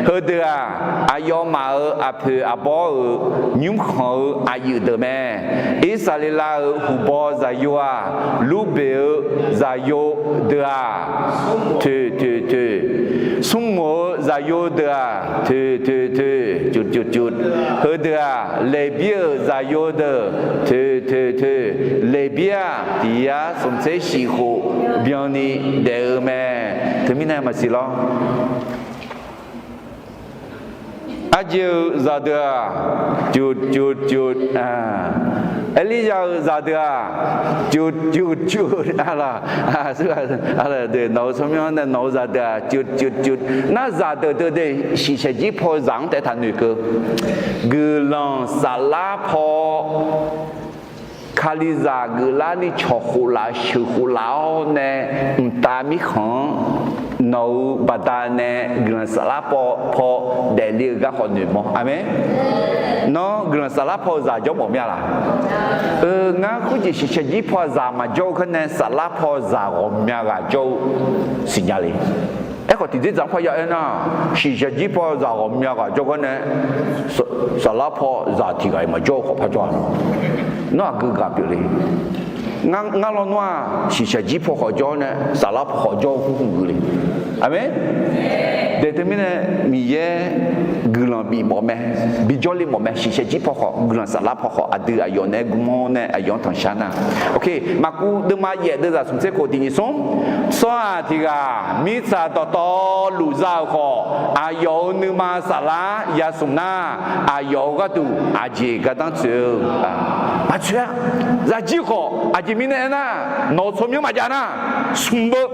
Heudeuq-aq, aqyawfmaf-euq aqpoeq aqbawr-euq nymrkhanq-eu aqyuif deuq mae. Irsaqleqlav-euq huqbaw zaqyo-aq, Lurbeq-eu zaqyo deuq-aq, toeq toeq toeq. Smrmuiq-eu zaqyo deuq-aq, toeq toeq toeq. Heudeuq-aq, Leqbir-euq zaqyo deuq, toeq toeq toeq. Leqbir-aq, tiq yar smq tser shif khof byanni daef-eu mae. Teumirnae maqsiq lawr. Arjeq-euq zaqdeuq-aq, coq coq coq. Erlirya-euq zaqdeuq-aq, coq coq coq. Nawq-euq tsawrmyanr nae nawq-euq zaqdeuq-aq, coq coq coq. Nar zaqdeuq deuq de, shiqshaq jir paw-eu zaq-anr taef taqnoeq keuv. Guiqlanq saflar paw Kalizaq geuflarni cawq khof laf-eu sheuq khof laf-awr nae, mqtav mirkhanq-anr nawq-euq baqdanae guiqlanq saflar paw paw daefle-eu garkawv noeqmawr. Aqmeq. Nawr guiqlanq saflar paw-eu zaq jawr mawf mir-a laq? Eu, ngar khoerjeq shiqshaq jir paw zaq maqjawr-eu kar nae saflar paw zaq ghawqmya ghaq jawr-eu siqnya le. Aerkhawf tiqdzerdzaq-anr parya aernar, shiqshaq jir paw zaq ghawqmya ghaq jawr gar nae saflar paw zaq tiq ghaq-iq maqjawr-eu khawf par jawr-a. Nawr aqgeu gaq pyeufle. Ngar lawnmr-aq shiqshaq jir paw khawf jawr nae saflar paw khawf jawr-eu khoer hmq geuf le. Aqmeq. Daeq teumirnae Miqyaer guiqlanq bif mawf mae, bijawr le mawf mae. Shiqshaq jir paw khawf guiqlanq saflar paw khawf aqdui aqyawf nae gmr nae aqyawf-anr tanqshar nar. Maqkuv deuvma yaef deuvzaq smq tser khof tiq nyiq smr. Tsawrhaq tiq ghaq mirtsaq dawqtawvluf za-euq khawf, aqyawf-euq nuima saflar yasmq nar, aqyawf-euq gharduq aqjeq gardanr tsoeq-eu maqtsoeq-a. Zaqjir khawf aqjeq mirnae aernar, nawq-euq tsawrmyanr maqjav nar, smq beu.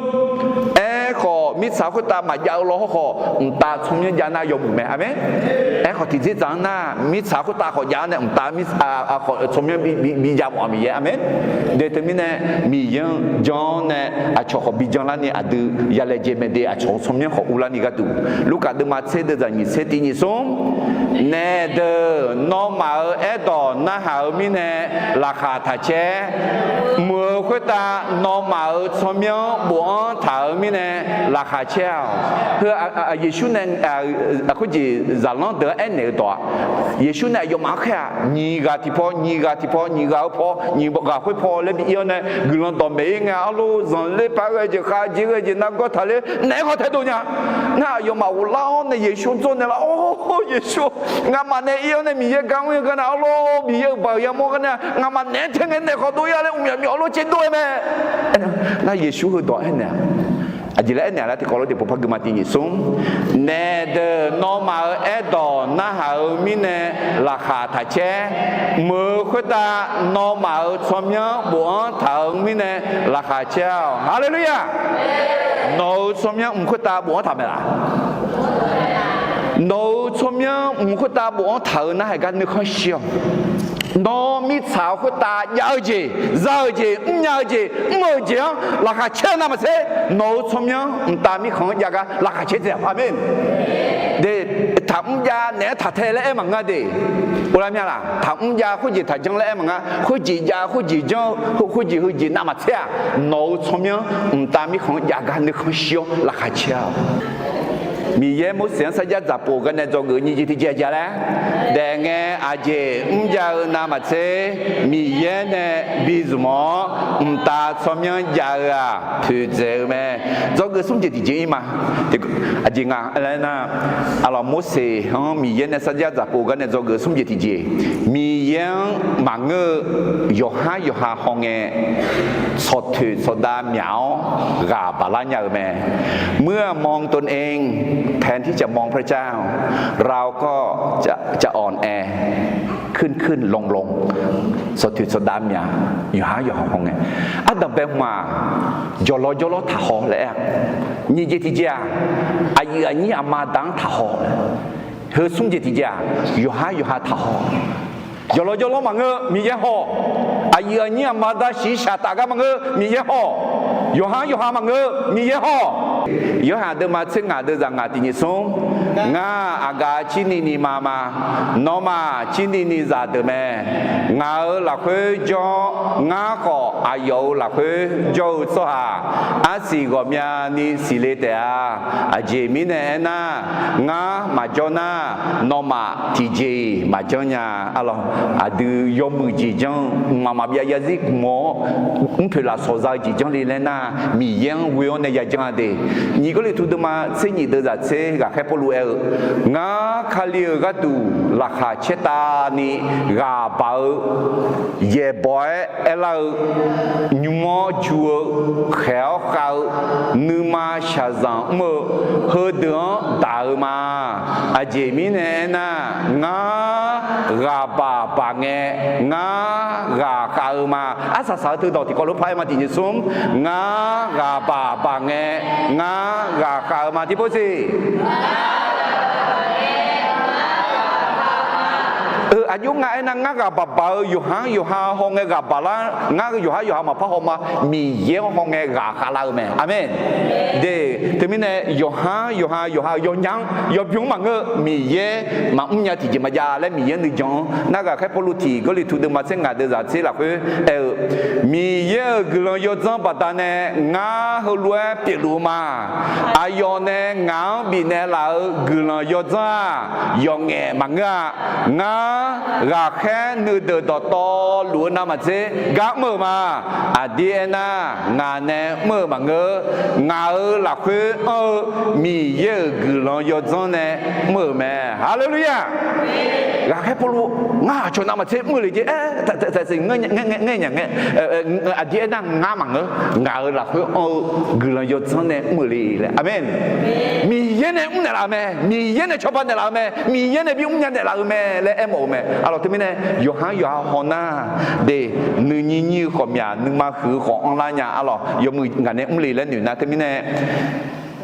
Aerkhawf mirtsaq khoertav maqjav-eu law hawrkhawf, mqtav tsawrmyanr jav nar yawmuiq mae. Aqmeq. Aerkhawf tiqdzerdzaq-anr nar, mirtsaq khoertav khawf jav-awr nae mqtav tsawrmyanr bijav mawf-a Miqyaer. Aqmeq. Daeq teumirnae Miqyaer-anr jan-awr nae aqcawq khawf bijan larni aqdui ya laejae mae de. Aqcawq-euq tsawrmyanr khawf uvlarni gharduq, Lurkaf deuvma tser deuvzaq nyiq tser tiq nyiq smr. Naef deuq nawmaf-euq aerdawq narhaq-eu mirnae laqkhaq taq caer. Mq-euq khoertav nawmaf-euq tsawrmyanr bofanr taq-euq mirnae laqkhaq caer-awq. Heu Yeqsur nae khoerjeq zaqlanr deuq-anr aernaeq-eu dawq-aq, Yeqsur nae aqyawfmaf-anr khaer-aq, nyiq ghaq tiqpaw, nyiq ghaq tiqpaw, nyiq ghaq-eu paw, nyiq ghaq khoerpaw laer bi ir-awr nae guiqlanq dawqmaeq ir ngae arlor, zanqler paq-aer ghae jeq khav jeq ghae jeq nargawr taqler naeq-aer khawf taedov nya. Nar aqyawfmaf ghoflar-awr nae Yeqsur dzawrnaeq lar-awr, Yeqsur, ngamaf nae ir-awr nae Miqyaer gar mr-eu gar nae arlor, Miqyaer-euq baoq yamawr gar nae ngamaf naeq-aer tae ngae naeq khawf dov-ir-a laer mqmyaf myav arlor caer dov-aer mae. Nar Yeqsur heudawq aernaeq-a. Aqjeq laer aernaeq-a laer tiqkawv lof tiqpov par gui ma tiq nyiq smr. Naef deuq nawmaf-euq aerdawq narhaq-eu mirnae laqkhaq taq caer. Mq-euq khoertav nawmaf-euq tsawrmyanr bofanr taq-eu mirnae laqkhaq caer-awq. Haleluya! Nawq-euq tsawrmyanr mq khoertav bofanr taq mae laf? Nawq-euq tsawrmyanr mq khoertav bofanr taq-eu narhaq gar nuikhanr shir-awq. Nawr mirtsaq-euq khoertav jav-eu jeq, za-eu jeq, mrnya-eu jeq, mr-eu jeq-anr laqkhaq caer-eu navmaqtser, nawq-euq tsawrmyanr mqtav mirkhanq-anr jav gar laqkhaq caer dzae-awq. Aqmeq. De, taqmr jav naeq-aer taq tae laer aer maqngeur de. Uvlar mir-a laq? Taqmr jav khoerjeq taqjanr laer aer maqnga. Khoerjeq jav khoerjeq janr, khoerjeq heujeq navmaqtser-aq, nawq-euq tsawrmyanr mqtav mirkhanq-anr jav gar nuikhanr shir-awr laqkhaq caer-awq. Miqyaer Morseq-anr sarjax dzaqpov gar nae dzawgeuf nyiq jeq tiqjeq aqjeq laer daef ngae aqjeq mrjav-eu navmaqtser Miqyaer nae bi zmq-awr mqtav tsawrmyanr jav-eu-aq poeqdzaeq-eu mae. Dzawgeuf smr jeq tiqjeq ir ma. Aqjeq nga laer nar, arlawq Morseq-anr Miqyaer nae sarjax dzaqpov gar nae dzawgeuf smr jeq tiqjeq, Miqyaer-anr maqngeur-eu yawqhar yawqha hawngae tsawqtoeq tsawqdav myaq-awr ghaq baqlar nya-eu mae. เมื่อมองตนเอง แทนที่จะมองพระเจ้า เราก็จะอ่อนแอขึ้นๆลงๆ tsawqtoeq tsawqdav myaq yawqhar yawqha hawngae, ardanqbae hmq-aq, jawqlawr jawrlawr taqhaw laer aer-a. Nyiq jeq tiqjeq aq, aqyuif aqnyir aqma da-anr taqhaw. Heu smr jeq tiqjeq-aq, yawqhar yawqha taqhaw. Jawqlawr jawrlawr maqngeur, Miqyaer haw. Aqyuif aqnyir aqma da shiqshaq taf gar maqngeur, Miqyaer haw. Yawqhar yawqha maqngeur, Miqyaer haw. Yorhaq deuvma tser ngaq deuvzaq ngaq tiq nyiq smr, ngar aqgaf cirni ni ma ma, nawmaf cirni ni zaqdeuq mae. Ngaq-euq lafkhoer jawr-awr, ngar khawf aqyawf-euq lafkhoer jawr-eu tsawrhaq, arsiq ghawqmyani siqle taef-a. Aqjeq mirnae aernar, ngar maqjanr nar, nawmaf tiqjeq-iq maqjanr nya. Arlawq, aqdui yawmuiq jeq janr-eu mqmaq maqbyav yarzir gmq-awr mrpoeq lafsawq za-eu jeq janr le laer nar, Miqyaer-anr ghoe-awr nae yajanr-a de. Nyiq Gawrliqtu deuvma tser nyiq deuvzaq tser ghaqkhaer Pawrluv aer-eu, ngar Kali-euq gharduq laqkhaq caertavni ghaq baq-eu yaeqbawq-aer aerlar-eu, nymr-awr ju-eu, khaeq-awr khav-eu, nuima shaqzanq mr-eu, heudeuq-anr daq-eu ma. Aqjeq mirnae aernar, ngar ghaq baq baq ngae, ngar ghaq khav-eu ma. Arsaq saq-eu teudawq tiqkawv lof par aer ma tiq nyiq smr, ngar ghaq baq baq ngae, ngar ghaq khav-eu ma tiq pov siq. Aqjox nga aernar, ngar ghaq baq baq-eu yawqhar yawqha hawngae ghaq baq lar, ngar yawqhar yawqha maqpar haw ma, Miqyaer-anr hawngae ghaq khav lar-eu mae. Aqmeq. De, teumirnae yawqhar yawqha yawqha-euq yawnya-anr yawbymr-anr maqngeur-eu Miqyaer maqmr nya tiqjeq maqjav laer Miqyaer nuijan-anr nar, ghaqkhaer Pawrluv tiq Gawrliqtu deuvma tser ngaq deuvzaq tser lafkhoer aer-eu, Miqyaer-euq guiqlanq yawdzanr baqdanae ngar heulof-aer pyeufluf-eu ma. Aqyawf nae ngaq-anr bifnaeq laf-euq guiqlanq yawdzanr-aq, yawqngaef maqngeur-a. Ngar ghaqkhaer nuideuq dawqtawvluf-eu navmaqtser gar mr-euq ma. Aqdir aernar, ngaq nae mr-eu maqngeur. Ngaq-euq lafkhoer anr-eu Miqyaer-euq guiqlanq yawdzanr nae mr-euq mae. Haleluya! Ghaqkhaer Pawrluv, ngar aqcawq navmaqtser mr-eu le jeq, aer, ngae nya ngae, aqdir aernar ngar maqngeur. Ngaq-euq lafkhoer anr-eu guiqlanq yawdzanr nae mr-euq le laer. Aqmeq. Miqyaer nae mrnaeq laf-eu mae. Miqyaer nae cawba naeqlaf-eu mae. Miqyaer nae bimr nya naeqlaf-eu mae laer aermawf-eu mae. Arlawq, teumirnae yawqhar yawqha haw nar, de, nuinyir nyir-eu khawf myaq, nuima huiq-eu khawf anrlar nya. Arlawq, yawmuiq ngaq nae mr le laer noeq nar, teumirnae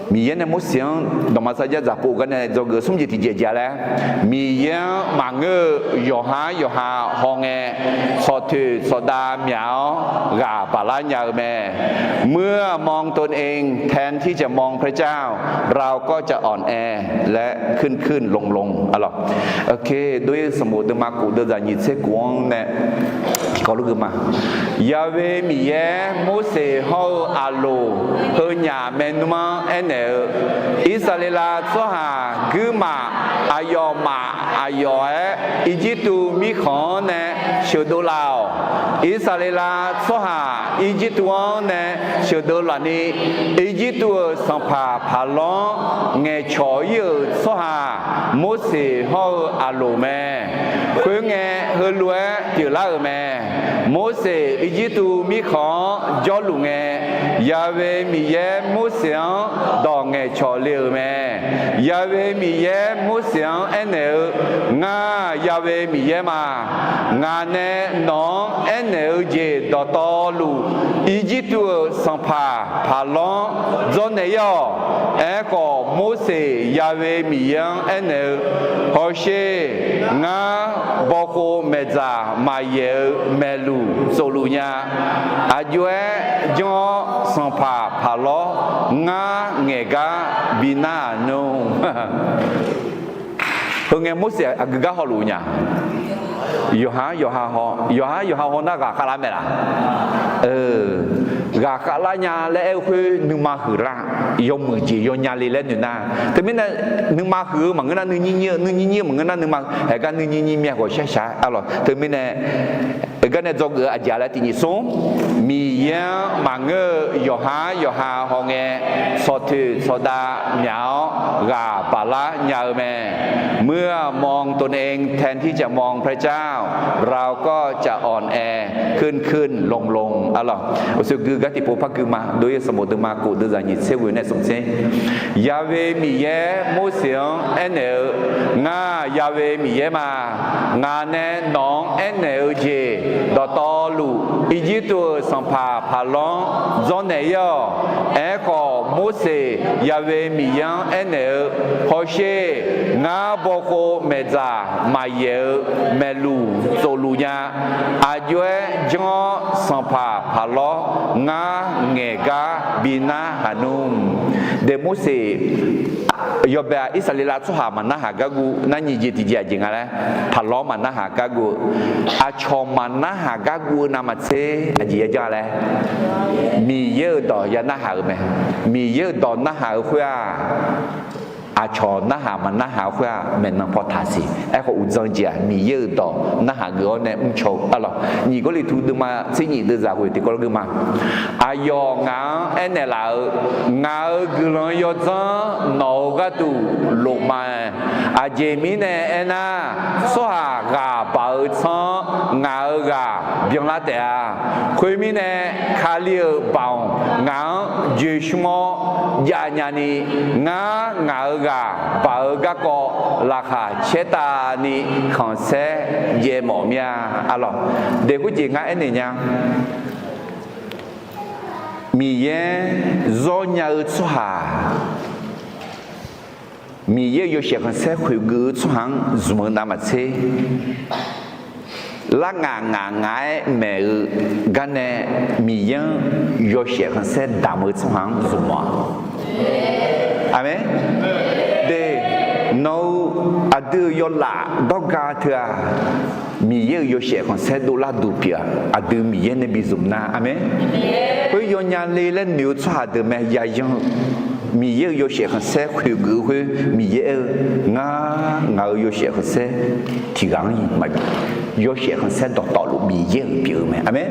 Miqyaer nae Morseq-anr dawqma sarjax dzaqpov gar nae dzawgeuf smr jeq tiqjeq jav laer, Miqyaer-anr maqngeur-eu yawqhar yawqha hawngae, tsawqtoeq tsawqdav myaq-awr ghaq baqlar nya-eu mae. เมื่อมองตนเอง แทนที่จะมองพระเจ้า เราก็จะอ่อนแอ และขึ้นขึ้นลงลง Arlawq, โอเค, โดย sanqbof deuvma kof deuvzaq nyiq tser kof-anr nae tiqkawv lor geu ma. Yahweh Miqyaer Morseq hawr-eu Aqloq heunyaf maernmr-anr aernaeq-eu, Irsaqleqlav tsawrhaq guirmaf aqyawfmaf aqyawf-aer Irjirtuv mirkhanq-anr nae sheuqdov laf-awq. Irsaqleqlav tsawrhaq Irjirtuv-anr nae sheuqdov lafni, Irjirtuv-euq sanqpaq Paqlawr-anr ngaeqcawq ir-euq tsawrhaq Morseq hawr-eu Aqloq mae. Khoerngae, heulof-aer pyeuflar-euq mae. Morseq Irjirtuv mirkhanq-anr jawrluf ngae, Yahweh Miqyaer Morseq-anr dawq ngaeqcawq le-euq mae. Yahweh Miqyaer Morseq-anr aernaeq-eu, Ngar Yahweh Miqyaer ma. Ngaq nae nawq-anr aernaeq-eu jeq dawqtawvluf, Irjirtuv-euq sanqpaq Paqlawr-anr dzawrnaeq ir-awq. Aerkhawf, Morseq Yahweh Miqyaer-anr aernaeq-eu, Hawsher, ngar bawkhov maeqdzaq maqyaeq-eu maeqluf tsofluf nya. Aqjox-aer janr-awr, sanqpaq Paqlawr, ngar ngaeq gar bi nar-aq nmr. Heungae Morseq aqgeu gar hawluf nya? Yawqha-anr yawqha haw, yawqha-anr yawqha haw nar ghaqkhav lar mae laf? ghaqkhav lar nya laer aer-eu khoer nuima huiqlar, yawmuiq jeq yawnya le laer noeq nar, teumirnae nuima huiq-eu maqngeur nar nuinyir nyir-eu, nuinyir nyir-eu maqngeur nar nuima, haegar nuinyir nyir myav khawf shar shaq-aer arlawq. Teumirnae heugar nae dzawgeuf-eu aqjeq laer tiqnyif smr, Miqyaer-anr maqngeur-eu yawqhar yawqha hawngae, tsawqtoeq tsawqdav myaq-awr ghaq baqlar nya-eu mae. เมื่อมองตนเองแทนที่จะมองพระเจ้า เราก็จะอ่อนแอขึ้นขึ้นลงลง arlawq. Uqshoe gui gar tiqpov par gui ma. Dov-ir sanqbof deuvma kof deuvzaq nyiq tser ghoe nae smq tser. Yahweh Miqyaer Morseq-anr aernaeq-eu, Ngar Yahweh Miqyaer ma. Ngaq nae nawq-anr aernaeq-eu jeq dawqtawvluf, Irjirtuv-euq sanqpaq Paqlawr-anr dzawrnaeq-ir-awq. Aerkhawf, Morseq Yahweh Miqyaer-anr aernaeq-eu, Hawsher, ngar bawkhov maeqdzaq maqyaeq-eu maeqluf tsofluf nya. Aqjox-aer janr-awr, sanqpaq Paqlawr ngar ngaeqgar bi narhaq nmr. De Morseq yawbae-aq, Irsaqleqlav tsawrhaq maqnarhaq gar guv nar nyiq jeq tiqjeq aqjeq nga laer, Paqlawr maqnarhaq gar guv-eu, aqcawq maqnarhaq gar guv-eu navmaqtser aqjeq ya janr laer, Miqyaer-euq dawq ya narhaq-euq mae. Miqyaer-euq dawq narhaq-eu khoer-aq, aqcawq narhaq maqnarhaq-eu khoer-aq, maeqnan paw taq siq. Aerkhawf, uqdzan jeq-aq, Miqyaer-euq dawq narhaq geuf-awr nae mrcaw-eu arlawq. Nyiq Gawrliqtu deuvma tser nyif deuvzaq ghoe tiqkawv gui ma. Aqyawf ngaq-anr aernaeq laf-eu, Ngaq-euq guiqlanq yawdzanr nawq-euq gharduq lofma-ae. Aqjeq mirnae aernar, tsawrhaq ghaq baq-eu tsanr-anr ngaq-euq ghaq byanlar taef-a. Khoermirnae, Kali-euq baoq ngaq-anr joeqshmr-awr javnya ni, ngar ngaq-euq ghaq baq-eu garkawv laqkhaq caertavni khanqsaer jaev mawf mir-a. Arlawq, de khoerjeq ngar aernaeq nya. Miqyaer zawr nya-eu tsawrhaq, Miqyaer-euq yawshaef khanqsaer khoeqgeuf-eu tsawrhaq-anr zmq-eu navmaqtser, larngaq ngaq ngaq-aer maeq-eu garnae Miqyaer-anr yawshaef khanqsaer damq-eu tsawrhaq-anr zmq-awq. Aqmeq. De, nawq-eu aqdui-euq yawlaf dawrga teu-aq, Miqyaer-euq yawshaef khanqsaer dovlar duq pyeuf-aq, aqdui Miqyaer nae bi zmq nar. Aqmeq. Khoer yawnya le laer noeq-eu tsawrhaq deuq mae yayan-eu. Miqyaer-euq yawshaef khanqsaer khoeqgeuf-eu khoer Miqyaer aer-eu, Ngar ngaq-euq yawshaef khanqsaer tiq ghaq-anr iq maqbif. Yawshaef khanqsaer dawqtawvluf Miqyaer-euq pyeuf-eu mae. Aqmeq.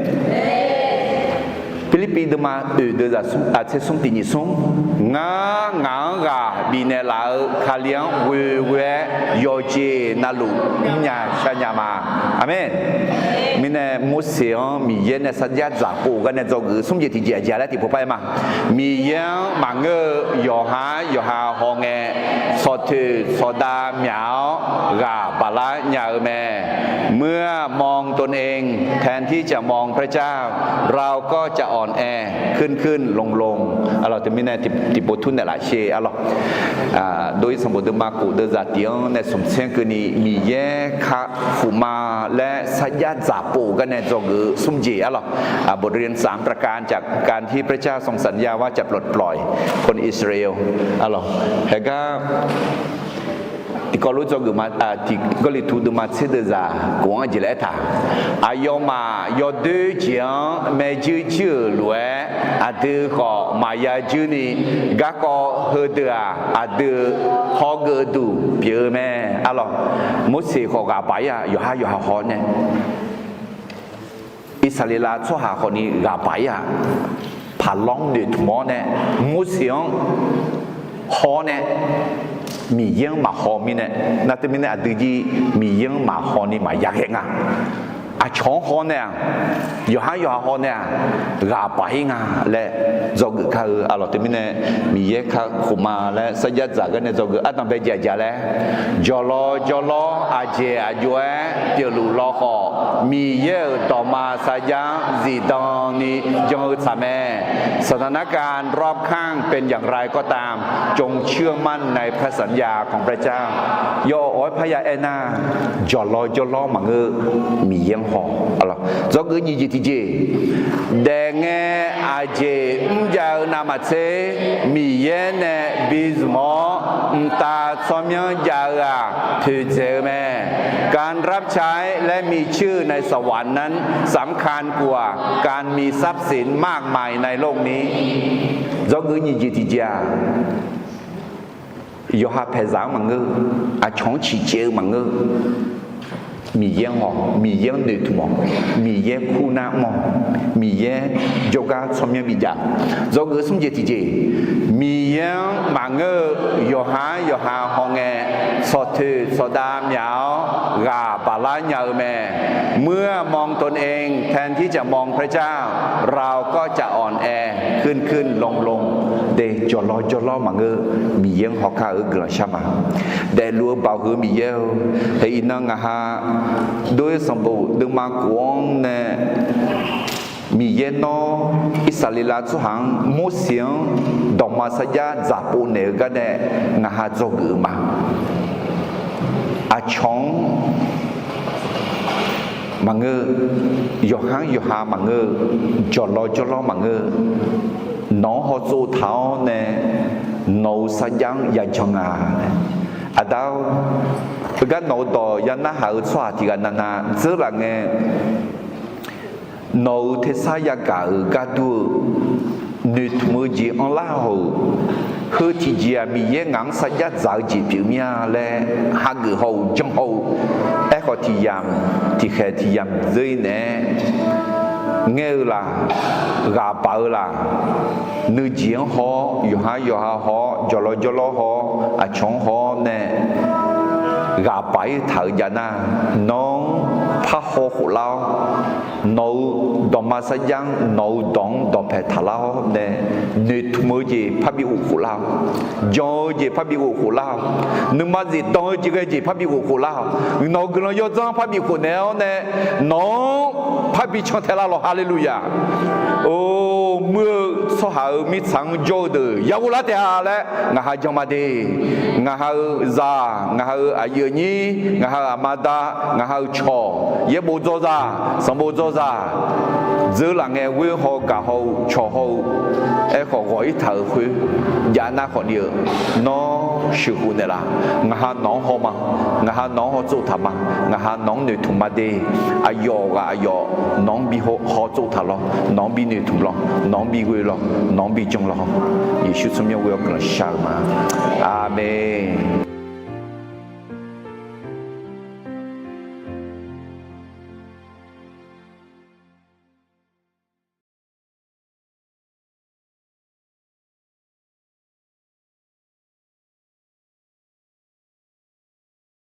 Pirlirpiv deuvma oeq deuvzaq tser smr tiq nyif smr, Ngar ngaq-anr ghaq bifnaeq laf-eu Kali-anr ghoeghoe-aer yawqjeq navluf mrnya sharnya ma. Aqmeq. Mirnae Morseq-anr Miqyaer nae sarjax dzaqpov gar nae dzawgeuf-eu smr jeq tiqjeq aqjeq laer tiqpov par aer ma. Miqyaer-anr maqngeur-eu yawqhar yawqha hawngae, tsawqtoeq tsawqdav myaq-awr ghaq baqlar nya-eu mae. เมื่อมองตนเองแทนที่จะมองพระเจ้า เราก็จะอ่อนแอขึ้นขึ้นลงลง Arlawq, teumirnae tiqpov tur naeqlaf sher arlawq. Dov-ir sanqbof deuvma kof deuvzaq tiq-anr nae smq tser keuvni Miqyaer kakhof ma laer sarjax dzaqpov gar nae dzawgeuf-eu smr jeq arlawq. บทเรียนสามประการ จากการที่พระเจ้าทรงสัญญาว่าจะปลดปล่อยคนอิสราเอล arlawq. Haegar tiqkawv lof dzawgeuf ma, tiq Gawrliqtu deuvma tser deuvzaq kof-anr jeq laer aertaq, aqyawfmaf yawdoer jeq-anr maerjuir juir-euq lof-aer, aqdui khawf maqya juir ni, garkawv heudeuq-aq, aqdui hawgeuf duq pyeuf-eu mae. Arlawq, Morseq khawf ghaq baq-ir-aq, yawqhar yawqha haw nae Irsaqleqlav tsawrhaq khawfni ghaq baq-ir-aq, Paqlawr-anr noeqtmq-awr nae, Morseq-anr haw-awr nae, Miqyaer-anr maqhaw mirnae, nar teumirnae aqdui jir Miqyaer-anr maqhaw ni maqya ghae nga. Aqcawq-anr haw nae-aq, yawqhar yawqha haw nae-aq, ghaq baq-ir nga laer dzawgeuf kar-eu arlawq. Teumirnae Miqyaer kakhof ma laer sarjax dzaq gar nae dzawgeuf ardanq bae jaqjaq laer, jawqlawr jawrlawr aqjeq aqjox-aer pyeufluf lawkhawf, Miqyaer-euq dawqma sarjax-anr zifdan ni jan-eu tsaq mae. สถานการณ์รอบข้างเป็นอย่างไรก็ตาม จงเชื่อมั่นในพระสัญญาของพระเจ้า Yawawq-aer parya aernar, jawqlawr jawrlawr maqngeur, Miqyaer-anr haw. Dzawgeuf nyiq jeq tiqjeq, daefngae aqjeq mrjav-eu navmaqtser Miqyaer nae bizmq-awr mqtav tsawrmyanr jav-eu-aq toeqdzaeq-eu mae. การรับใช้และมีชื่อในสวรรค์นั้นสำคัญกว่าการมีทรัพย์สินมากมายในโลกนี้ Dzawgeuf nyiq jeq tiqjeq-aq, yawqha paeqzaq-anr maqngeur, aqcawq-anr ciqcaev-eu maqngeur. Miqyaer-anr haw, Miqyaer-anr noeqtmq-awq, Miqyaer kur nar mr-awq, Miqyaer jawrgar tsawrmyanr bijav. Dzawgeuf smr jeq tiqjeq, Miqyaer-anr maqngeur-eu yawqha-anr yawqha hawngae, tsawqtoeq tsawqdav myaq-awr ghaq baqlar nya-eu mae. เมื่อมองตนเองแทนที่จะมองพระเจ้า เราก็จะอ่อนแอขึ้นขึ้นลงลง de jawqlawr jawrlawr maqngeur, Miqyaer-anr hawkar-euq guiqlanq shar ma. Daefluf-eu baoq heu Miqyaer-eu, hae iqnan ngaq ha dov-ir sanqbof deuvma khof-anr nae Miqyaer nawr Irsaqleqlav tsawrhaq-anr Morseq-anr dawqma sarjax dzaqpov naeq-eu garnae ngaq ha dzawgeuf-eu ma. Aqcawq-anr maqngeur, yawqha-anr yawqha maqngeur, jawqlawr jawrlawr maqngeur, nawq-anr hawtsov taq-awr nae nawq-euq sarjax-anr yajan nga. Aqda-or, heugar nawq-euq dawq ya narhaq-eu tsawrhaq tiq ghaq navnav dzeurlaf ngae, nawq-euq tersar yagaq-euq gar dur-eu noeqtmq-eu jeq anrlar haw-euq, heu tiqjeq-aq Miqyaer ngaq-anr sarjax dzaq-eu jeq pyeuf mir-a laer hageuf haw-euq jan haw-eu. Aerkhawf tiq yamq tiqkhaeq tiq yamq dzeur-ir naeq-aer ngaer-eu laq, ghaq baq-eu laq, nuijeq-anr haw-awr yawqha-anr yawqha haw-awr jawqlawr jawrlawr haw-awr aqcawq-anr haw-awr nae ghaq baq-ir taq-euq jav nar, nawq-anr parhaw khoflar-awr, nawq-euq dawqma sarjax-anr nawq-euq dawq-anr dawqpae taqlar-awr nae noeqtmq-eu jeq parbi ghof khoflar-awq. Jan-eu jeq parbi ghof khoflar-awq. Nuima zifdan-eu jeq ghae jeq parbi ghof khoflar-awq. Nawq-euq guiqlanq yawdzanr parbi khofnaeq-awr nae nawq-anr parbi cantae lar lawq. Haleluya! Or, muir-eu tsawrhaq-euq mirtsaq-anr jawr-eu deuq ya ghoflar taef-a laer ngaq ha jan ma de. Ngaq ha-euq zaq, ngaq ha-euq aqyuif aqnyir, ngaq ha-euq aqma da, ngaq ha-euq cawq, yaerbof dzawzaq, sanqbof dzawzaq, dzeurlaf ngae ghoer haw gaq haw-eu cawq haw-eu, aerkhawf ghawq-ir taq-euq khoer jav nar khawfni-eu, nawr sheuqkhof naeqlaf. Ngaq ha nawq-anr haw ma. Ngaq ha nawq-anr hawtsov taq ma. Ngaq ha nawq-anr noeqtmq ma de. Aqyawf ghaq aqyawf nawq-anr bi hawtsov taq lawr, nawq-anr bi noeqtmq lawr, nawq-anr bi ghoe lawr, nawq-anr bi jan lawr. Yeqsur tsawrmyanr ghoe-awr guiqlanq shar-eu ma. Aqmeq.